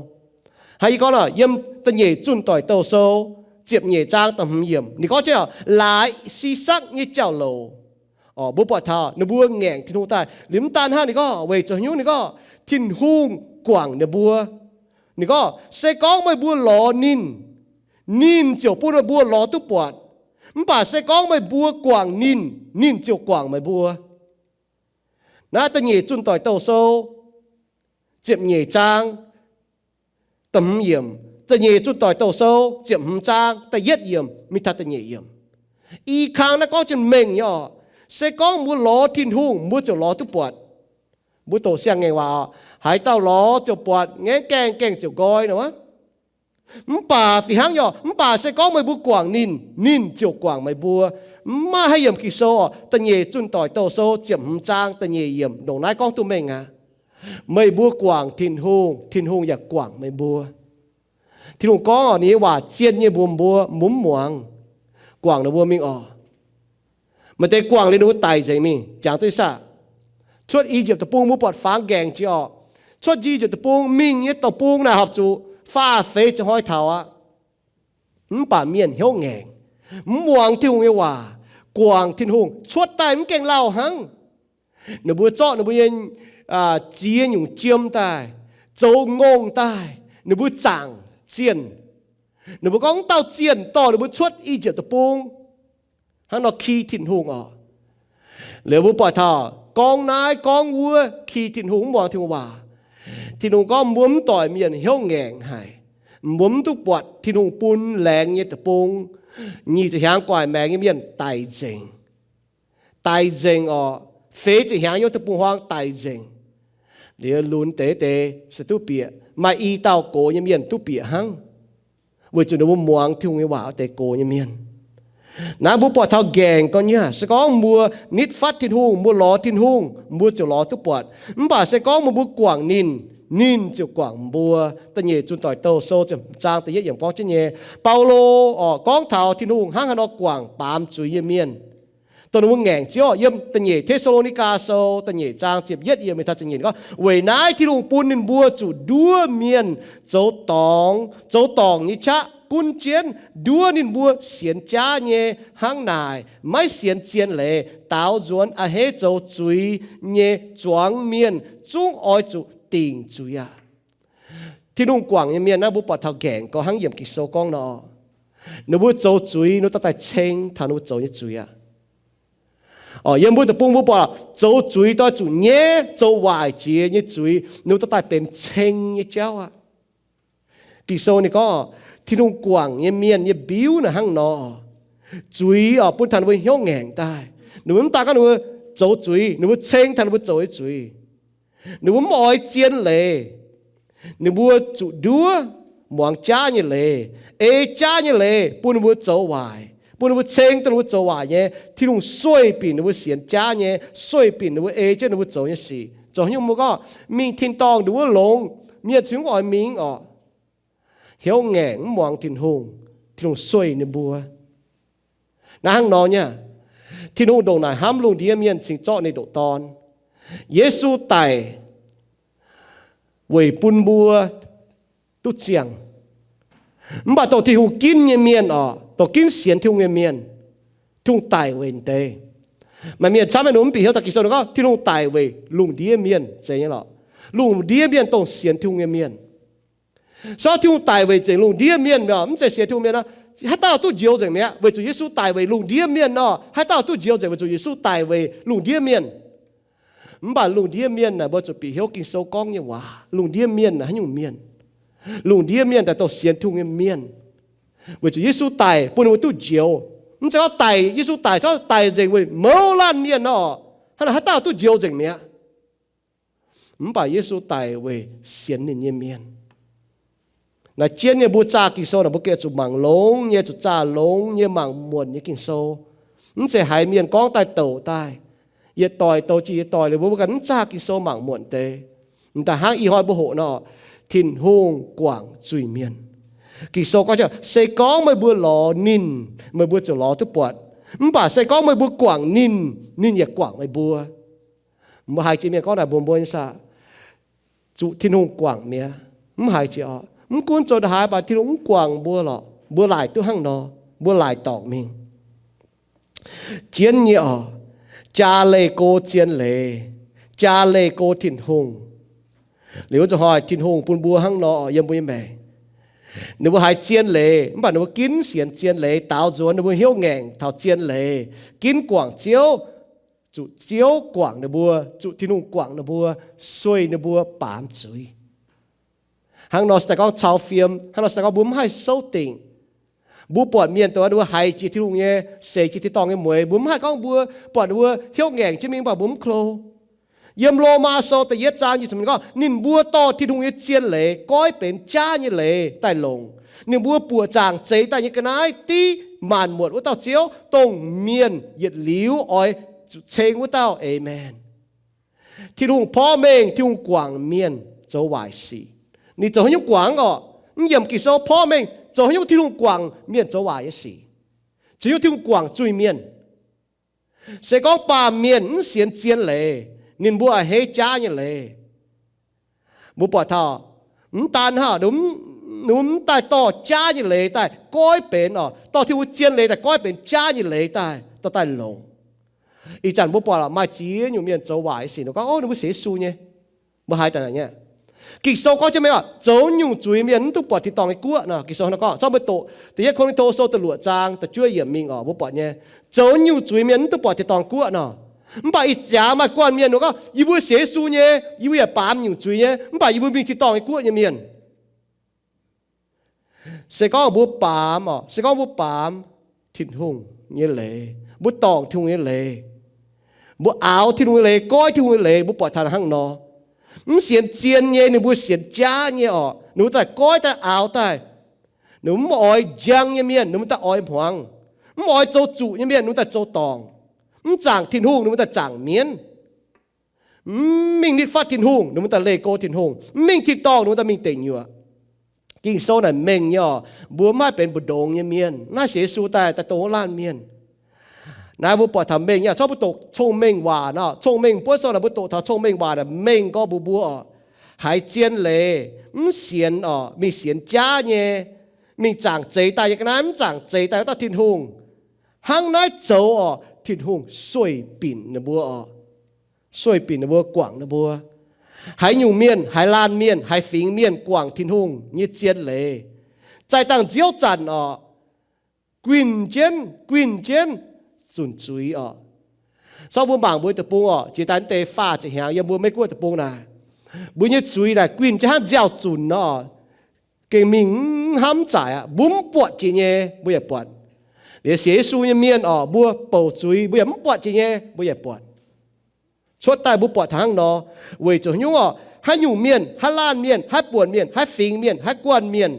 Hnangv yie gorngv nor, yiem da'nyeic Zunh Doic Douh Sou ziepc nyeic zaang da'hmz yiemc, ninh gorngv jienv orqc, laaix si sakv nyei jauv-louc. Orqc, mbuo buatc taux ninh mbuo ngaengc Tin-Hungh daaih. Liuz mv daan hnangv, ninh gorngv weic zuqc haaix nyungc, ninh gorngv Tin-Hungh guangc ninh mbuo. Ninh gorngv, se gorngv meih mbuo lorz ninh, ninh ziouc bun meih mbuo lorz duqv buatc. Mv baac se gorngv meih mbuo guangc ninh, ninh ziouc guangc meih mbuo. Naaiv da'nyeic Zunh Doic Douh Sou ziepc nyeic zaang da'hmz yiemc, da'nyeic Zunh Doic Douh Sou ziepc hmz zaang da'yietv yiemc mingh taux da'nyeic yiemc. I kang naaiv gorngv jienv mengh nyei orqc, se gorngv mbuo lorz Tin-Hungh, mbuo ziouc lorz duqv buatc. Mbuo doqc siang-ngaengc waac orqc, haaix dauh lorz ziouc buatc, ngaengv gaengh, gaengh ziouc nqoi nor. Mv baac fih hnangv nyei orqc, mv baac se gorngv meih mbuo guangc ninh, ninh ziouc guangc meih mbuo. Mv maaih haaix yiemc Ging-Sou orqc, da'nyeic Zunh Doic Douh Sou ziepc hmz zaang da'nyeic yiemc ndongc naaiv gorngv duqv mengh aqv. Meih mbuo guangc Tin-Hungh, Tin-Hungh yaac guangc meih mbuo. Tin-Hungh gorngv orqc, ninh nyei waac zien nyei mbuox mbuo, mbuo mv muangx, guangc ninh mbuo mingh orqc. Maaih deix guangc liuz ninh mbuo daic nzengc mingh. Jangx duqv saah? Cuotv I^yipv Deic-Bung mbuo buatc faaux ngaengc jiex orqc. Cuotv I^yipv Deic-Bung mingh nyei deic-bung naaic horpc zuqc faah feix ziepc hnoi taux aqv. Mv baac mienh hnyouv ngaengc, mv muangx Tin-Hungh nyei waac, guangc Tin-Hungh, cuotv daaih mv gaengh lauh hnangv. Ninh mbuo zorqv ninh mbuo nyei ziex nyungc jiem daaih, zoux ngongh daaih, ninh mbuo zaangc zienh. Ninh mbuo gorngv wuov dauh zienh dorh ninh mbuo cuotv I^yipv Deic-Bung. Hnangv nor ki Tin-Hungh orqc. Liuz mbuo buatc taux gorngv naaiv gorngv wuov, ki Tin-Hungh, mv muangx Tin-Hungh waac. Tin-Hungh gorngv mbuo mv doic mienh hnyouv ngaengc haic. Mbuo mv duqv buatc Tin-Hungh bun laengz nyei deic-bung. Nyic ziepc hnyangx gu'nguaaic maengx nyei mienh daic nzengc. Daic nzengc orqc. Feix ziepc hnyangx yiem deic-bung-huaang daic nzengc. Liuz lunx deix deix se duqv bieqc, maaih i dauh gox nyei mienh duqv bieqc hnangv. Weic zuqc ninh mbuo muangx Tin-Hungh nyei waac wuov deix gox nyei mienh. Naaiv mbuo buatc taux ngaengc gorngv nyei, se gorngv mbuo nitv fatv Tin-Hungh, mbuo lorz Tin-Hungh, mbuo ziouc lorz duqv buatc. Mv baac se gorngv meih mbuo guangc ninh, ninh ziouc guangc mbuo. Da'nyeic Zunh Doic Douh Sou ziepc zaang da'yietv yiemc gorngv jienv nyei, Baulo orqc, gorngv taux Tin-Hungh hnangv haaix nor guangc baamz zuiz nyei mienh, dongh ninh mbuo ngaengc Ziouv. Yiem da'nyeic Te^saa^lo^ni^gaa Sou da'nyeic zaang ziepc yietv yiemc mingh taux ziepc nyeic gorngv, weic naaiv Tin-Hungh bun ninh mbuo zuqc nduov mienh zoux dorngc, zoux dorngc nyei qaqv gunv jienv, nduov ninh mbuo sienx jaav nyei hnangv naaic maiv sienx zien leiz, daaux nzuonx a'hneiv zoux zuiz nyei zuangx mienh zungv oix zuqc dingc zuiz aqv. Tin-Hungh guangc nyei mienh naaiv mbuo buatc taux ngaengc gorngv hnangv yiem Ging-Sou gorngv nor, ninh mbuo zoux zuiz, ninh mbuo dorh daaih ceng taux ninh mbuo zoux nyei zuiz aqv. Orqc, yiem mbuo deic-bung mbuo buatc zoux zuiz doix zuqc nyaiv, zoux waaic jiex nyei zuiz, ninh mbuo dorh daaih benx ceng nyei jauv aqv. Ging-Sou ninh gorngv, Tin-Hungh guangc nyei mienh nyei mbiuv naaic hnangv nor. Zuiz orqc, bun taux ninh mbuo hnyouv ngaengc daaih. Ninh mbuo mv daan gorngv ninh mbuo zoux zuiz, ninh mbuo ceng taux ninh mbuo zoux nyei zuiz. Ninh mbuo mv oix zien leiz. Ninh mbuo zuqc nduov muangx jaav nyei leiz, ei jaav nyei leiz bun ninh mbuo zoux waaic, bun ninh mbuo ceng dongh ninh mbuo zoux waaic nyei. Tin-Hungh sueih binc ninh mbuo sienx jaav nyei, sueih binc ninh mbuo ei jienv ninh mbuo zoux nyei sic. Zoux haaix nyungc mbuo gorngv mingh tin-dorngh nduov longx, mienh cingx mv oix mingh orqc. Hnyouv ngaengc mv muangx Tin-Hungh, Tin-Hungh sueih ninh mbuo. Naaiv hnangv nor nyei, Tin-Hungh ndongc naaic hnamv lungh ndiev mienh cingx zorqv ninh ndoqc Dorn. Yesu daic weic bun mbuo duqv ziangh. Mv baac dongh Tin-Hungh ginv nyei mienh orqc, dongh ginv sienx Tin-Hungh nyei mienh, Tin-Hungh daic weic deix. Maaih mienh camv haaix nor mv bieqc hnyouv daaih Ging-Sou gorngv Tin-Hungh daic weic lungh ndiev mienh zeiz nyei lorqc. Lungh ndiev mienh dongh sienx Tin-Hungh nyei mienh. Se gorngv Tin-Hungh daic weic nzengc lungh ndiev mienh, mv zeiz sienx Tin-Hungh mienh nor, haaix dauh duqv njoux nzengc mi'aqv? Weic zuqc Yesu daic weic lungh ndiev mienh nor, haaix dauh duqv njoux nzengc weic zuqc Yesu daic weic lungh ndiev mienh. Mv baac lungh ndiev mienh naaic mbuo zuqc bieqc hnyouv Ging-Sou gorngv nyei waac. Lungh ndiev mienh naaic haaix nyungc mienh? Lungh ndiev mienh daaih dongh sienx Tin-Hungh nyei mienh. Weic zuqc Yesu daic bun ninh mbuo duqv njoux. Mv zeiz gorngv daic, Yesu daic, daic nzengc weic mouz laanh mienh nor, hnangv naaic haaix dauh duqv njoux nzengc mi'aqv? Mv baac Yesu daic weic sienx ninh nyei mienh. Naaiv jienv nyei mbuo zaah Ging-Sou naaic mbuo gengh zuqc mangc longx nyei, zuqc zaah longx nyei, mangc muonc nyei Ging-Sou. Mv zeiz haiz mienh gorngv daaih douc daaih, yietc doic douc jiex yietc doic liuz, mbuo ganh mv zaah Ging-Sou mangc muonc deix. M'daaih hnangv ih hnoi mbuo hoqc nor, Tin-Hungh guangc zuiz-mienh. Ging-Sou gorngv, se gorngv meih mbuo lorz ninh, meih mbuo ziouc lorz duqv buatc. Mv baac se gorngv meih mbuo guangc ninh, ninh yaac guangc meih mbuo. Mbuo haiz jiex mienh gorngv naaic mbuox mbuo nyei saah? Zuqc Tin-Hungh guangc mi'aqv. Mv haiz jiex orqc. Mv gunv zoux haaix, mv baac Tin-Hungh mv guangc mbuo lorqc, mbuo laaic duqv hnangv nor, mbuo laaic dorngc mingh. Jienv nyei orqc, jaa leih go zien leiz, jaa leih go Tin-Hungh. Liuz wuov zanc hnoi Tin-Hungh bun mbuo hnangv nor yiem mbuo nyei maengc. Ninh mbuo haiz zien leiz, mv baac ninh mbuo ginv sienx zien leiz, daaux nzuonx ninh mbuo hnyouv ngaengc taux zien leiz, ginv guangc Ziouv, zuqc Ziouv guangc ninh mbuo, zuqc Tin-Hungh guangc ninh mbuo, sueih ninh mbuo baamz zuiz. Hnangv nor se daaih gorngv cau fiem, hnangv nor se daaih gorngv mbuo mv haih souv dingc. Mbuo buatc mienh dongh ninh mbuo haiz jiex Tin-Hungh nyei, seix jiex tin-dorngh nyei mueix, mbuo mv haih gorngv mbuo buatc ninh mbuo hnyouv ngaengc jienv mingh, mv baac mbuo mv klo. Yiem Lomaa Sou da'yietv zaang nyic ziepc hmz gorngv, ninh mbuo dorh Tin-Hungh nyei zien leiz goiv benx jaav nyei leiz daaih longc. Ninh mbuo buoqc zaangc zeix daaih nyei ga'naaiv div maanc muotc wuov dauh Ziouv, dongh mienh yietc liuz oix zuqc ceng wuov dauh. Aamen. Tin-Hungh porv mengh, Tin-Hungh guangc mienh zoux waaic sic. Ninh zoux haaix nyungc guangc orqc? Mv yiemc Ging-Sou porv mengh zoux haaix nyungc Tin-Hungh guangc mienh zoux waaic nyei sic. Zoux haaix nyungc Tin-Hungh guangc zuiz-mienh? Se gorngv baamh mienh mv sienx zien leiz, ninh mbuo a'hneiv jaav nyei leiz. Mbuo buatc taux, mv daan hnangv, ninh mv daaih dorh jaav nyei leiz daaih goiv benx oc, dorh Tin-Hungh zien leiz daaih goiv benx jaav nyei leiz daaih, dorh daaih longc. Ih zanc mbuo buatc maaih ziex nyungc mienh zoux waaic sic, ninh gorngv, o, ninh mbuo sienx Yesu nyei. Mbuo haiz daaih nyei. Ging-Sou gorngv jienv mengh oc, zoux nyungc zuiz mienh mv duqv buatc tin-dorngh nyei guoqv nor. Ging-Sou hnangv nor gorngv, zorqv mbuo doqc da'yietv Ko^lin^to Sou da'luoqc zaang da'juov yiemc mingh oc, mbuo buatc nyei, zoux nyungc zuiz mienh mv duqv buatc tin-dorngh guoqv nor. Mv baac ih jaax maaih guanh mienh nor gorngv, yie mbuo sienx Yesu nyei, yie mbuo yaac baamz nyungc zuiz nyei, mv baac yie mbuo mingh tin-dorngh nyei guoqv nyei mienh. Se gorngv mbuo baamz oc, se gorngv mbuo baamz Tin-Hungh nyei leiz, mbuo dorngc Tin-Hungh nyei leiz, mbuo aaux Tin-Hungh nyei leiz, goiv Tin-Hungh nyei leiz, mbuo buatc taux hnangv nor. Mv sienx zien nyei, ninh mbuo sienx jaav nyei oc, ninh mbuo daaih goiv daaih aaux daaih. Ninh mbuo mv oix njang nyei mienh, ninh mbuo daaih oix hmuangx. Mv oix zoux zuqc nyei mienh, ninh mbuo daaih zoux dorngc. Mv zaangc Tin-Hungh, ninh mbuo daaih zaangc mienv. Mv mingh nitv fatv Tin-Hungh, ninh mbuo daaih leih go Tin-Hungh. Mv mingh tin-dorngh, ninh mbuo daaih mingh deic nyuoqc. Ging-Sou naaic mengh nyei oc, mbuo mv haih benx mbu'ndongx nyei mienh. Naaiv sienx Yesu daaih, daaih dongh wuov laanh mienh. Naaiv mbuo buatc taux mengh nyei, corc mbuo doqc cong-mengh waac nor, cong-mengh buonv sou naaic mbuo doqc taux cong-mengh waac naaic mengh gorngv mbuox mbuo oc, haiz zien leiz, mv sienx oc, mingh sienx jaav nyei, mingh zaangc zeix daaih nyei ga'naaiv, mv zaangc zeix daaih wuov dauh Tin-Hungh. Hnangv naaiv zoux oc, Tin-Hungh sueih binc ninh mbuo oc. Sueih binc ninh mbuo, guangc ninh mbuo. Haaix nyungc mienh, haaix laanh mienh, haaix fingx mienh guangc Tin-Hungh nyei zien leiz, zaih dangh nziouv zanc oc, guinh jienv, guinh jienv zunc zuiz oc. Corc mbuo mangc mbuo deic-bung oc, jiex daaih naaiv deix faah ziepc hnyangx yiem mbuo Meiv Guoqv deic-bung naaic, mbuo nyei zuiz naaic guinh jienv hnangv nziaaux-zunc nor, gengh mingh mv hnamv zaaic aqv. Mbuo mv buatc jiex nyei, mbuo yaac buatc. Liuz sienx Yesu nyei mienh oc, mbuo bouc zuiz, mbuo yaac mv buatc jiex nyei, mbuo yaac buatc. Cuotv daaih mbuo buatc taux hnangv nor, weic zuqc haaix nyungc oc, haaix nyungc mienh, haaix laanh mienh, haaix buonc mienh, haaix fingx mienh, haaix guanh mienh,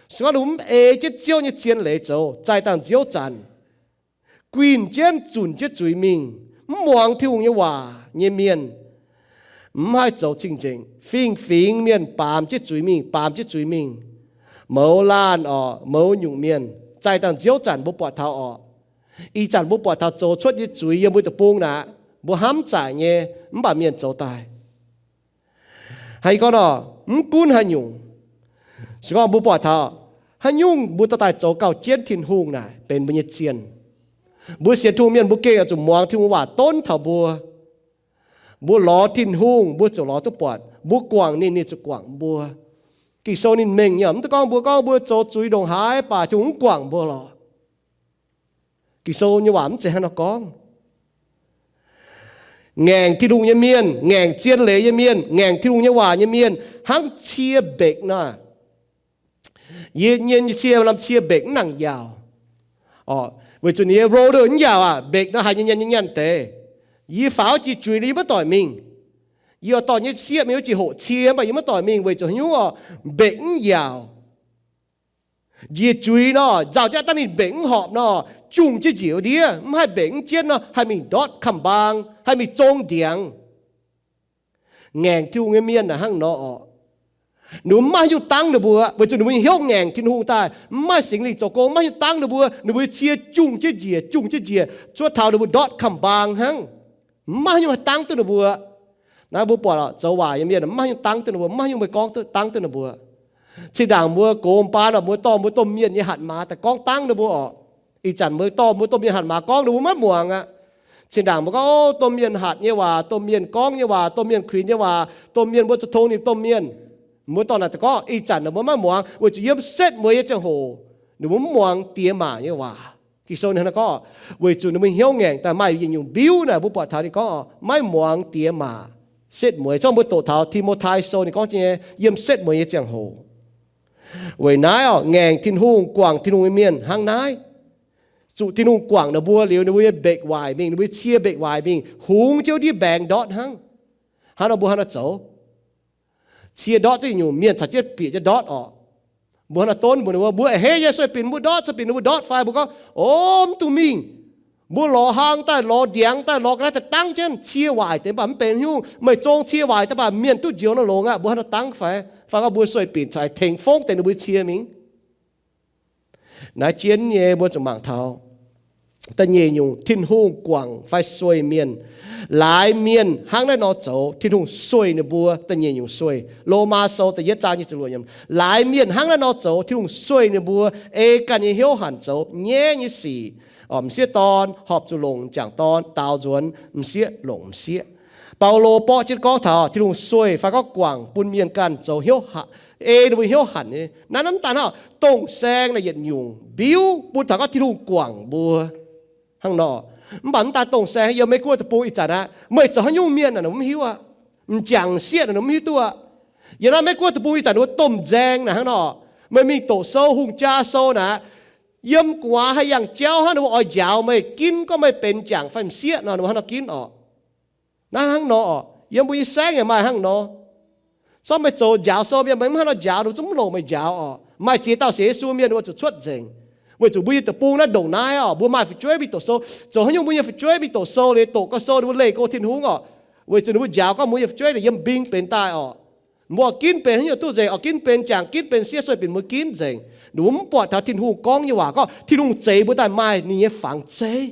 se gorngv ninh mbuo mv ei jienv Ziouv nyei zien leiz zoux, zaih dangh nziouv zanc, guinh jienv zunc jienv zuiz mingh, mv muangx Tin-Hungh nyei waac nyei mienh, mv haih zoux cing-nzengc. Fingx-fingx mienh baamz jienv zuiz mingh, baamz jienv zuiz mingh. Mouz laanh oc, mouz nyungc mienh, zaih dangh nziouv zanc mbuo buatc taux oc. Ih zanc mbuo buatc taux zoux cuotv nyei zuiz yiem mbuo deic-bung naaic, mbuo hnamv zaaic nyei, mv baac mienh zoux daaih. Haaix gorngv nor, mv gunv haaix nyungc, se gorngv mbuo buatc taux haaix nyungc mbuo dorh daaih zoux gauh jienv Tin-Hungh naaic benx mbuo nyei zienh. Mbuo sienx Tin-Hungh mienh mbuo gengh oix zuqc muangx Tin-Hungh waac donv taux mbuo. Mbuo lorz Tin-Hungh mbuo ziouc lorz duqv buatc, mbuo guangc ninh, ninh ziouc guangc mbuo. Ging-Sou ninh mengh nyei, mv dungx gorngv mbuo, gorngv mbuo zoux zuiz ndongc haaix baac Tin-Hungh mv guangc mbuo lorqc. Ging-Sou nyei waac mv zeiz hnangv nor gorngv. Ngaengc Tin-Hungh nyei mienh, ngaengc zien leiz nyei mienh, ngaengc Tin-Hungh nyei waac nyei mienh hnangv cie mbekc nor. Yie nyei cie lamh cie mbekc mv nangc yaauc. Weic zuqc ninh nyei rotor mv yaauc aqv, mbekc nor haiz nyei nyanc nyei nyanc deix. Yie faaux jiex juiz nor yie maiv doic mingh. Yie oix dorh nyei sieqv mingh wuov jiex hoqc cie, mv baac yie maiv doic mingh weic zuqc haaix nyungc oc, mbekc mv yaauc. Njiec juiz nor, nzauh jienv dangh ninh mbekc mv horpc nor, jungh jienv njiec wuov ndiev, mv haih mbekc mv jienv nor, haih mingh ndortv kamx-mbaang, haih mingh zong ndiangx. Ngaengc Tin-Hungh nyei mienh naaic hnangv nor oc. Ninh mbuo mv maaih haaix nyungc dangv ninh mbuo, weic zuqc ninh mbuo nyei hnyouv ngaengc Tin-Hungh daaih, mv maaih Singx Lingh zoux gong, mv maaih haaix nyungc dangv ninh mbuo. Ninh mbuo nyei cie jungh jienv njiec, jungh jienv njiec, cuotv taux ninh mbuo ndortv kamx-mbaang hnangv. Mv maaih haaix nyungc haih dangv duqv ninh mbuo. Naaiv mbuo buatc oc, zoux waaic nyei mienh mv maaih haaix nyungc dangv duqv ninh mbuo, mv maaih haaix nyungc meih gorngv dangv duqv ninh mbuo. Cin-ndaangc mbuo gox mbaang oc, mbuo dorh mbuo domh mienh nyei hatc maaz daaih gorngv dangv ninh mbuo oc. Ih zanc mbuo dorh mbuo domh mienh hatc maaz gorngv, ninh mbuo maiv muangx aqv. Cin-ndaangc mbuo gorngv, o, domh mienh hatc nyei waac, domh mienh gorngv nyei waac, domh mienh kuinx nyei waac, domh mienh mbuo zuqc tong ninh domh mienh. Mbuo dorh naaic daaih gorngv, ih zanc ninh mbuo maiv muangx, weic zuqc yiem setv mueiz nyei ziangh hoc ninh mbuo mv muangx diex maac nyei waac. Ging-Sou ninh hnangv naaiv gorngv, weic zuqc ninh mbuo hnyouv ngaengc daaih. Maaih yietc nyungc mbiuv naaic mbuo buatc taux ninh gorngv maiv muangx diex maac. Setv mueiz zorqv mbuo doqc taux Ti^mo^tai Sou ninh gorngv nyei, yiem setv mueiz nyei ziangh hoc. Weic naaiv oc, ngaengc Tin-Hungh, guangc Tin-Hungh nyei mienh hnangv naaiv. Zuqc Tin-Hungh guangc ninh mbuo liuz, ninh mbuo nyei mbekc waaic mingh, ninh mbuo nyei cie mbekc waaic mingh, hungx jienv ndiev mbaengx ndortv hnangv. Hnangv nor mbuo hnangv naaiv zoux. Cie ndortv zungv nyungc mienh caux jienv bieqc jienv ndortv oc. Mbuo hnangv naaiv donv mbuox ninh mbuo, mbuo a'hneiv nyei sueih binc mbuo ndortv, sueih binc ninh mbuo ndortv fai mbuo gorngv, o, mv dungx mingh. Mbuo lorz hlang daaih, lorz ndiangx daaih, lorz ga'naaiv daaih dangv jienv. Cie waaic deix mv baac mv benx haaix nyungc. Meih zong cie waaic daaih baac mienh duqv njoux nor longx aqv. Mbuo hnangv naaiv dangv fai, fai gorngv mbuo sueih binc caux tengx fongv deix ninh mbuo cie mingh. Naaiv jienv nyei mbuo zuqc mangc taux. Da'nyeic nyungc, Tin-Hungh guangc fai sueih mienh. Laaix mienh hnangv naaiv nor zoux, Tin-Hungh sueih ninh mbuo. Da'nyeic nyungc sueih, Lomaa Sou da'yietv zaang nyic ziepc luoqc yiemc, laaix mienh hnangv naaiv nor zoux, Tin-Hungh sueih ninh mbuo ei ganh nyei hnyouv hanc zoux nyaiv nyei sic. M'sieqv dorn horpc zuqc longc m'jangc dorn, daaux nzuonx m'sieqv longc m'sieqv. Baulo borqv jienv gorngv taux Tin-Hungh sueih fai gorngv guangc bun mienh ganh zoux hnyouv, ei ninh mbuo hnyouv hanc nyei. Naaiv mv daaih hnangv dongh saeng naaic yietc nyungc mbiuv bun taux gorngv Tin-Hungh guangc mbuo hnangv nor. Mv baac mv daaih dongh saeng, yiem Meiv Guoqv deic-bung ih zanc aqv, meih zoux haaix nyungc mienh naaic ninh mv hiuv aqv. M'jangc m'sieqv naaic ninh mv hiuv duqv aqv. Yiem naaiv Meiv Guoqv deic-bung ih zanc ninh mbuo domh nzaeng naaic hnangv nor, meih mingh doqc sou, hungh jaa sou naaic, yiem gu'nguaaz haaix yangh jauv hnangv, ninh mbuo oix njaaux meih, ginv gorngv meih benx m'jangc fai m'sieqv nor, ninh mbuo hnangv nor ginv orqc. Naaiv hnangv nor orqc, yiem mbuo nyei saengv yaac maaih hnangv nor. Zorqv meih zoux njaaux sou mienh, meih mv hnangv nor njaaux, ninh mbuo zungv mv longc meih njaaux orqc. Maaih ziex dauh sienx Yesu mienh ninh mbuo zuqc cuotv nzengc, weic zuqc mbuo nyei deic-bung naaiv ndongc naaiv orqc, mbuo maaih fu'jueiv mingh doqc sou. Zoux haaix nyungc mbuo nyei fu'jueiv mingh doqc sou liuz doqc gau sou ninh mbuo leih go Tin-Hungh orqc, weic zuqc ninh mbuo njaaux gorngv mbuo nyei fu'jueiv naaic yiem mbing benx daaih orqc. Mbuo oix ginv benx haaix nyungc duqv nzengc, oix ginv benx m'jangc, ginv benx m'sieqv, sueih binc mbuo ginv nzengc. Ninh mbuo mv buatc taux Tin-Hungh gorngv nyei waac gorngv Tin-Hungh zeix mbuo daaih maaih ninh nyei fangx zeiv.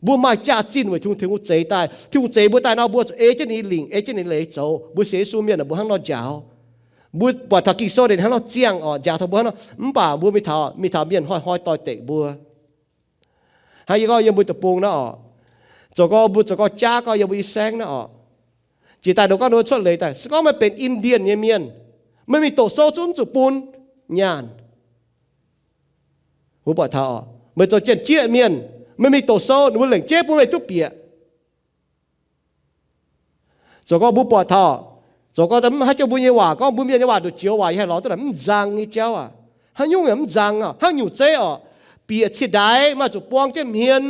Mbuo maaih jaax-zinh weic Tin-Hungh, Tin-Hungh zeix daaih. Tin-Hungh zeix mbuo daaih nor, mbuo zuqc ei jienv ninh nyei lingc, ei jienv ninh nyei leiz zoux. Mbuo sienx Yesu mienh aeqv, mbuo hnangv nor njaaux. Mbuo buatc taux Ging-Sou naaic ninh hnangv nor ziangh orqc, njaaux taux mbuo hnangv nor. Mv baac mbuo mingh taux, mingh taux mienh hnoi-hnoi doix-dekc mbuo. Hnangv yie gorngv yiem mbuo deic-bung naaiv orqc, zoux gau mbuo zoux gau jaav gau yiem mbuo nyei saengv naaiv orqc. Jiex daaih ninh gorngv ninh cuotv leiz daaih, se gorngv meih benx Indian nyei mienh, meih mingh doqc sou zungv mv zuqc bun nyaanh. Mbuo buatc taux orqc, meih zoux janx-jieqv mienh, meih mingh doqc sou ninh mbuo lengc jeiv bun meih duqv bieqc. Zoux gau mbuo buatc taux, zoux gau mv haaix jauv mbuo nyei waac gorngv mbuo mienh nyei waac nduqc joux waac yie haih lorz duqv naaic mv nzang nyei jauv aac. Haaix nyungc yaac mv nzang aac. Hnangv nyungc zeiv orqc, bieqc ciex ndaix maaih zuqc buang jienv hmien,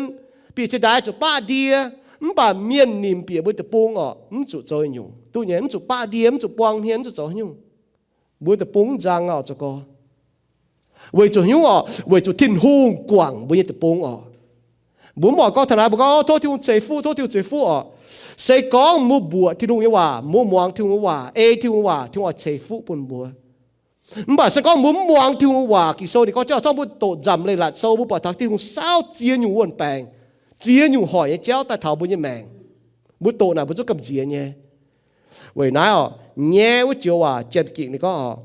bieqc ciex ndaix zuqc baqv ndie. Mv baac mienh nimc bieqc mbuo deic-bung orqc, mv zuqc zoux nyungc duqv nyei, mv zuqc baqv ndie, mv zuqc buang hmien, mv zuqc zoux haaix nyungc. Mbuo deic-bung mv nzang orqc, zoux gau weic zuqc haaix nyungc orqc, weic zuqc Tin-Hungh guangc mbuo nyei deic-bung orqc. Mbuo mv oix gorngv taux naaiv, mbuo gorngv tov Tin-Hungh ceix fuqv, tov Tin-Hungh ceix fuqv orqc. Se gorngv mbuo mbuoqc Tin-Hungh nyei waac, mbuo muangx Tin-Hungh nyei waac, ei Tin-Hungh waac, Tin-Hungh oix ceix fuqv bun mbuo. Mv baac se gorngv mbuo mv muangx Tin-Hungh waac, Ging-Sou ninh gorngv, zorqv mbuo doqc nzamc leiz-latc sou, mbuo buatc taux Tin-Hungh saauv ziex nyungc wuon-baengc, ziex nyungc hoic nyei jauv daaih taux mbuo nyei maengc. Mbuo doqc naaic mbuo zungv gamh nziex nyei. Weic naaiv orqc, nyaiv wuov joux waac Janx-Ging ninh gorngv orqc,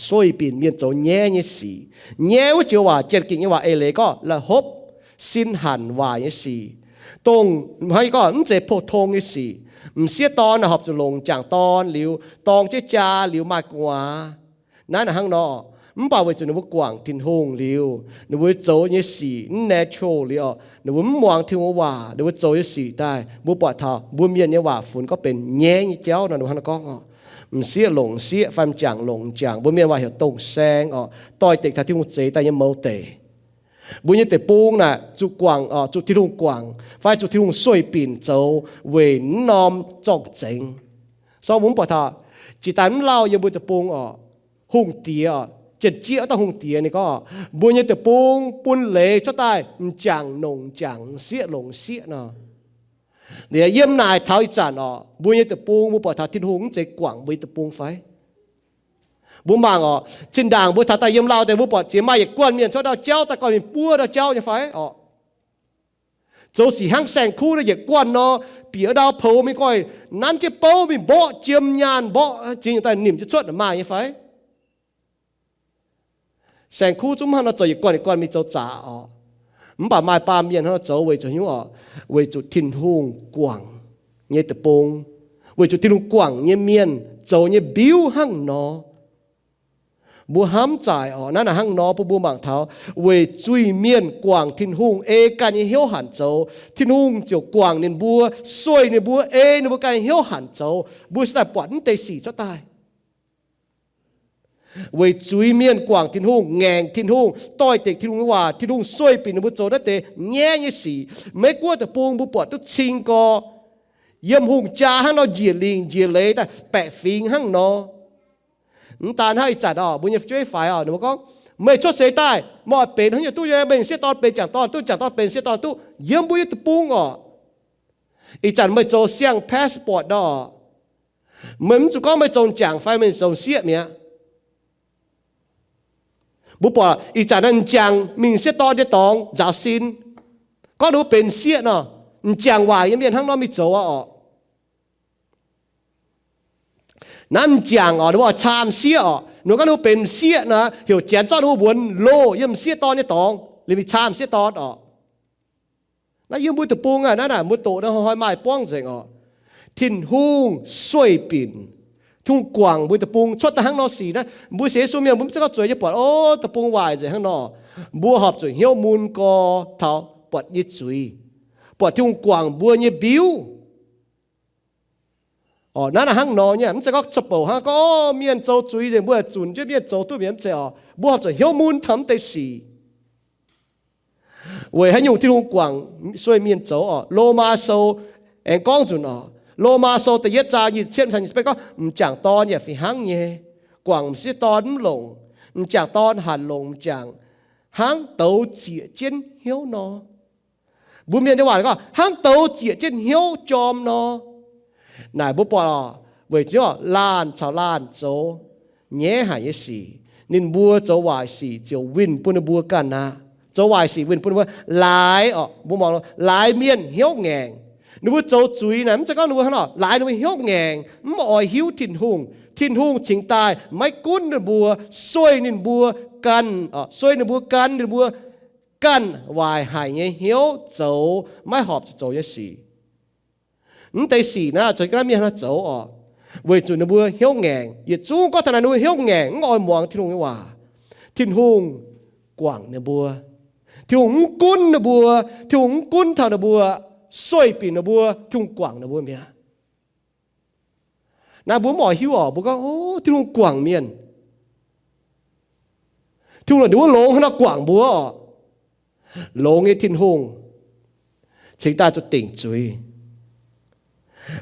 sueih binc mienh zoux nyaiv nyei sic. Nyaiv wuov joux waac Janx-Ging nyei waac eix leiz gorngv la'hopv, sin hanc waaic nyei sic. Dongh hnangv yie gorngv mv zeiz pou-tong nyei sic. M'sieqv dorn naaic horpc zuqc longc m'jangc dorn liuz, dorng jienv jaa liuz maaih gu'nguaaz. Naaiv naaic hnangv nor, mv baac weic zuqc ninh mbuo guangc Tin-Hungh liuz, ninh mbuo zoux nyei sic mv natural liuz orqc, ninh mbuo mv muangx Tin-Hungh waac, ninh mbuo zoux nyei sic daaih, mbuo buatc taux mbuo mienh nyei waac funx gorngv benx nyaiv nyei jauv nor, ninh mbuo hnangv nor gorngv orqc, m'sieqv longc m'sieqv fai m'jangc longc m'jangc, mbuo mienh waac heuc dongh saeng orqc, doix-dekc taux Tin-Hungh zeix daaih nyei mouz deic. Mbuo nyei deic-bung naaic zuqc guangc, zuqc Tin-Hungh guangc fai zuqc Tin-Hungh sueih binc zoux weic mv norm zorng-zengx. So mbuo mv buatc taux, jiex daaih mv lauh yiem mbuo deic-bung orqc, hungh diex orqc, janx-jieqv wuov dauh hungh diex ninh gorngv orqc, mbuo nyei deic-bung bun leiz cuotv daaih m'jangc longc m'jangc, m'sieqv longc m'sieqv nor. Liuz yiem naaic taux ih zanc orqc, mbuo nyei deic-bung mbuo buatc taux Tin-Hungh mv zeiz guangc mbuo nyei deic-bung fai? Mbuo mangc orqc, zinh ndaangc mbuo taux daaih yiem lauh deix mbuo buatc jiex maaih yietc guanh mienh cuotv ndau jauv daaih, goiv mingh buov ndau jauv nyei fai orqc? Zoux sic hnangv saeng-kuv naaiv yietc guanh nor, bieqc ndau poux mingh goiv, nanv jienv bouv mingh mborqv jiem nyaanh, mborqv ziex nyungc daaih nimc jienv cuotv maaih nyei fai? Saeng-kuv zungv hnangv nor zoux yietc guanh yietc guanh mingh zoux zaqc orqc. Mv baac maaih baamh mienh hnangv nor zoux weic zuqc haaix nyungc orqc? Weic zuqc Tin-Hungh guangc nyei deic-bung, weic zuqc Tin-Hungh guangc nyei mienh zoux nyei mbiuv hnangv nor. Mbuo hnamv zaaic orqc, naaiv naaic hnangv nor bun mbuo mangc taux, weic zuiz-mienh guangc Tin-Hungh ei ganh nyei hnyouv hanc zoux, Tin-Hungh ziouc guangc ninh mbuo, sueih ninh mbuo, ei ninh mbuo ganh nyei hnyouv hanc zoux. Mbuo se daaih buatc mv deix sic cuotv daaih. Weic zuiz-mienh guangc Tin-Hungh, ngaengc Tin-Hungh, doix-dekc Tin-Hungh nyei waac, Tin-Hungh sueih binc ninh mbuo zoux naaiv deix nyaiv nyei sic. Meiv Guoqv deic-bung mbuo buatc duqv cing gorx. Yiem hungh jaa hnangv nor njiec lingc njiec leiz daaih baeqc fingx hnangv nor. Mv daan hnangv ih zanc orqc, mbuo nyei fu'jueiv faix orqc, ninh mbuo gorngv, meih cuotv seix daaih, meih oix benx haaix nyungc duqv nyei, meih m'sieqv dorn benx m'jangc dorn duqv, m'jangc dorn benx m'sieqv dorn duqv, yiem mbuo nyei deic-bung orqc. Ih zanc meih zoux siang passport nor, meih mv zuqc gorngv meih zoux m'jangc fai meih zoux m'sieqv mi'aqv. Mbuo buatc ih zanc naaiv m'jangc mingh m'sieqv dorn nyei dorngx nzaaux sin, Gorngv ninh mbuo benx m'sieqv nor, m'jangc waaic nyei mienh hnangv nor mingh zoux aqv orqc. Naaiv m'jangc orqc, ninh mbuo oix caam m'sieqv orqc. Ninh gorngv ninh mbuo benx m'sieqv nor, heuc janx zorqv ninh mbuo wuonx loh yiem m'sieqv dorn nyei dorngx, liemh mingh caam m'sieqv dorn orqc. Naaiv yiem mbuo deic-bung aqv, naaiv naaic mbuo doqc naaiv hnoi maaih buangv nzengc orqc. Tin-Hungh sueih binc, Tin-Hungh guangc mbuo deic-bung cuotv daaih hnangv nor sic naaiv. Mbuo sienx Yesu mienh mbuo mv zeiz gorngv zueiz nyei buatc, o, deic-bung waaic nzengc hnangv nor. Mbuo horpc zuqc hnyouv mun gorx taux buatc nyei zuiz, buatc Tin-Hungh guangc mbuo nyei mbiuv. Orqc, naaiv naaic hnangv nor nyei, mv zeiz gorngv ca'bouc hnangv gorngv, o, mienh zoux zuiz nzengc mbuo zunc jienv mienh zoux duqv mi'aqv, mv zeiz orqc. Mbuo horpc zuqc hnyouv mun taux mv deix sic. Weic haaix nyungc Tin-Hungh guangc sueih mienh zoux orqc? Lomaa Sou aengx gorngv nzunc orqc. Lomaa Sou da'yietv zaang nyic ziepc cietv, nyic ziepc betv gorngv, m'jangc dorn yaac fih hnangv nyei, guangc m'sieqv dorn mv longc. M'jangc dorn hanc longc m'jangc, hnangv douz zieqc jienv hnyouv nor. Mbuo mienh nyei waac gorngv, hnangv douz zieqc jienv hnyouv jorm nor. Naaic mbuo buatc orqc, weic zuqc orqc, laanh caux laanh zoux nyaiv haic nyei sic, ninh mbuo zoux waaic sic ziouc winh bun ninh mbuo ganh aqv. Zoux waaic sic winh bun ninh mbuo. Laaix orqc, mbuo mangc laaix mienh hnyouv ngaengc. Ninh mbuo zoux zuiz naaic mv zeiz gorngv ninh mbuo hnangv nor, laaix ninh mbuo hnyouv ngaengc, mv oix hiuv Tin-Hungh. Tin-Hungh cingx daaih maiv gunv ninh mbuo, sueih ninh mbuo ganh, sueih ninh mbuo gan, ninh mbuo ganh waaic haic nyei hnyouv zoux maiv horpc zuqc zoux nyei sic. Mv deix sic naaiv zoux ga'naaiv mienh hnangv zoux orqc, weic zuqc ninh mbuo hnyouv ngaengc. Yietc zungv gorngv taux naaic ninh mbuo hnyouv ngaengc, mv oix muangx Tin-Hungh nyei waac, Tin-Hungh guangc ninh mbuo. Tin-Hungh mv gunv ninh mbuo. Tin-Hungh mv gunv taux ninh mbuo, sueih binc ninh mbuo, Tin-Hungh guangc ninh mbuo mi'aqv. Naaiv mbuo mv oix hiuv orqc. Mbuo gorngv, o, Tin-Hungh guangc mienh. Tin-Hungh longc ninh wuov longx hnangv nor guangc mbuo orqc. Longx nyei Tin-Hungh cingx daaih zuqc dingc zuiz.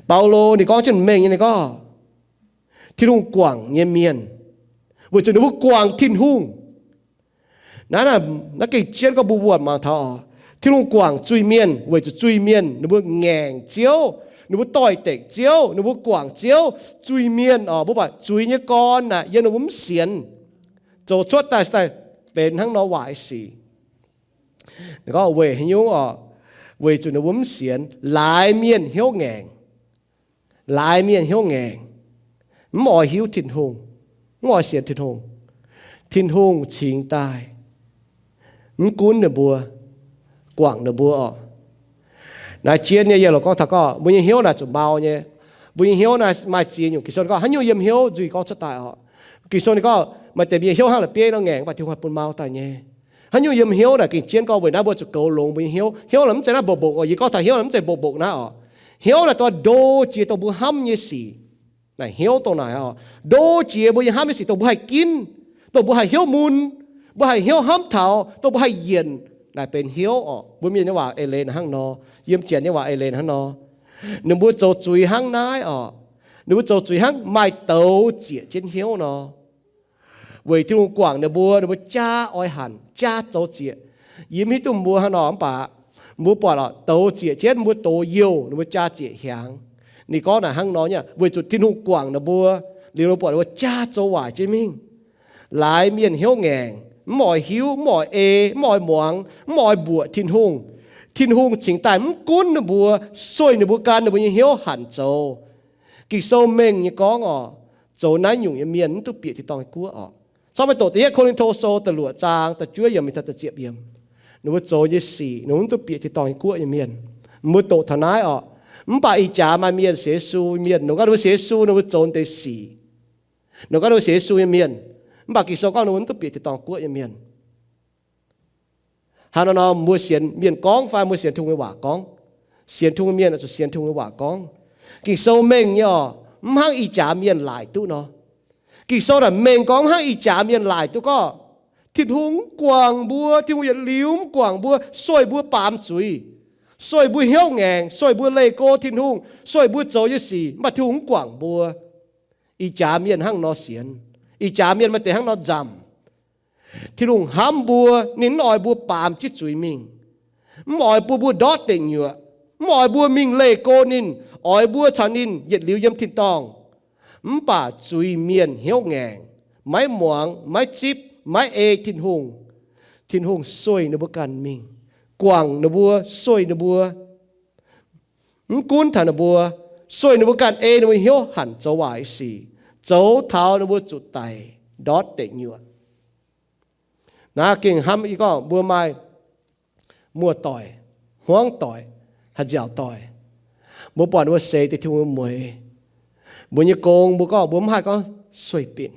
Baulo ninh gorngv jienv mengh nyei, ninh gorngv Tin-Hungh guangc nyei mienh weic zuqc ninh mbuo guangc Tin-Hungh. Naaiv, naaiv gengh jienv gorngv mbuo wuonc mangc taux orqc, Tin-Hungh guangc zuiz-mienh weic zuqc zuiz-mienh ninh mbuo ngaengc Ziouv, ninh mbuo doix-dekc Ziouv, ninh mbuo guangc Ziouv. Zuiz-mienh orqc, mbuo buatc zuiz nyei gorn naaic yiem ninh mbuo mv sienx, zoux cuotv daaih, daaih benx hnangv nor waaic sic. Gorngv weic haaix nyungc orqc? Weic zuqc ninh mbuo mv sienx. Laaix mienh hnyouv ngaengc. Laaix mienh hnyouv ngaengc, mv oix hiuv Tin-Hungh, mv oix sienx Tin-Hungh. Tin-Hungh cingx daaih mv gunv ninh mbuo, guangc ninh mbuo orqc. Naaiv jien nyei yie loc gorngv taux gorngv mbuo nyei hnyouv naaic zuqc mau nyei. Mbuo nyei hnyouv naaiv maaih ziex nyungc. Ging-Sou gorngv haaix nyungc yiem hnyouv nzuih gorngv cuotv daaih orqc. Ging-Sou ninh gorngv maaih deix mienh hnyouv hnangv la'bieiv nor ngaengc, mv baac Tin-Hungh haih bun mau daaih nyei. Haaix nyungc yiem hnyouv naaic gengh jienv gorngv weic naaiv mbuo zuqc goux longx mbuo nyei hnyouv. Hnyouv naaic mv zeiz naaiv mbopv-mbopv orqc. Yie gorngv taux hnyouv naaic mv zeiz mbopv-mbopv naaiv orqc. Hnyouv naaic dongh ndo jiex dongh mbuo hnamv nyei sic. Naaic hnyouv dongh naaic orqc. Ndo jiex mbuo nyei hnamv nyei sic, dongh mbuo haih ginv, dongh mbuo haih hnyouv mun, mbuo haih hnyouv hnamv taux, dongh mbuo haih yienc, naaic benx hnyouv orqc. Mbuo mienh nyei waac eix leiz hnangv nor, yiem Janx nyei waac eix leiz hnangv nor. Ninh mbuo zoux zuiz hnangv naaiv orqc. Ninh mbuo zoux zuiz hnangv maaih douz zieqc jienv hnyouv nor. Weic Tin-Hungh guangc ninh mbuo, ninh mbuo jaa oix hanc, jaa zoux zieqc. Yie mv hiuv duqv mbuo hnangv nor mv baac mbuo buatc orqc, douz zieqc jienv mbuo doz youh, ninh mbuo jaa zieqc hiaangx. Ninh gorngv naaic hnangv nor nyei, weic zuqc Tin-Hungh guangc ninh mbuo, liuz ninh mbuo buatc ninh mbuo jaa zoux waaic jienv mingh. Laaix mienh hnyouv ngaengc, mv oix hiuv, mv oix ei, mv oix muangx, mv oix mbuoqc Tin-Hungh. Tin-Hungh cingx daaih mv gunv ninh mbuo, sueih ninh mbuo gan ninh mbuo nyei hnyouv hanc zoux. Ging-Sou mengh nyei gorngv orqc, zoux naaiv nyungc nyei mienh mv duqv bieqc tin-dorngh nyei guoqv orqc. Corc meih doqc da'yietv Ko^lin^to Sou da'luoqc zaang da'juov yiemc mingh taux da'ziepc yiemc. Ninh mbuo zoux nyei sic ninh mbuo mv duqv bieqc tin-dorngh nyei guoqv nyei mienh. Mbuo doqc taux naaiv orqc. Mv baac ih jaax maaih mienh sienx Yesu mienh, ninh gorngv ninh mbuo sienx Yesu ninh mbuo zoux deix sic, ninh gorngv ninh mbuo sienx Yesu nyei mienh, mv baac Ging-Sou gorngv ninh mbuo mv duqv bieqc tin-dorngh guoqv nyei mienh. Hnangv nor nor mbuo sienx mienh gorngv fai mbuo sienx Tin-Hungh nyei waac gorngv? Sienx Tin-Hungh nyei mienh oix zuqc sienx Tin-Hungh nyei waac gorngv. Ging-Sou mengh nyei orqc, mv hnangv ih jaax mienh laaic duqv nor. Ging-Sou naaic mengh gorngv mv hnangv ih jaax mienh laaic duqv gorngv, Tin-Hungh mv guangc mbuo, Tin-Hungh yietc liuz mv guangc mbuo, sueih mbuo baamz zuiz, sueih mbuo hnyouv ngaengc, sueih mbuo leih go Tin-Hungh, sueih mbuo zoux nyei sic, mv baac Tin-Hungh mv guangc mbuo. Ih jaax mienh hnangv nor sienx, ih jaax mienh maaih deix hnangv nor nzamc. Tin-Hungh hnamv mbuo, ninh mv oix mbuo baamz jienv zuiz mingh, mv oix bun mbuo ndortv deic nyuoqc, mv oix mbuo mingh leih go ninh, oix mbuo caux ninh yietc liuz yiem tin-dorngh. Mv baac zuiz-mienh hnyouv ngaengc, maiv muangx, maiv zipv, maiv ei Tin-Hungh. Tin-Hungh sueih ninh mbuo ganh mingh, guangc ninh mbuo, sueih ninh mbuo. Mv gunv taux ninh mbuo, sueih ninh mbuo ganh ei ninh mbuo hnyouv hanc zoux waaic nyei sic, zoux taux ninh mbuo zuqc daic ndortv deic nyuoqc. Naaiv gengh hnamv yie gorngv mbuo maaih muoz-doic, hmuangv doic, haaix nziaauc doic, mbuo buatc ninh mbuo seix deix Tin-Hungh mueiz, mbuo nyei gong mbuo gorngv mbuo mv haih gorngv sueih binc.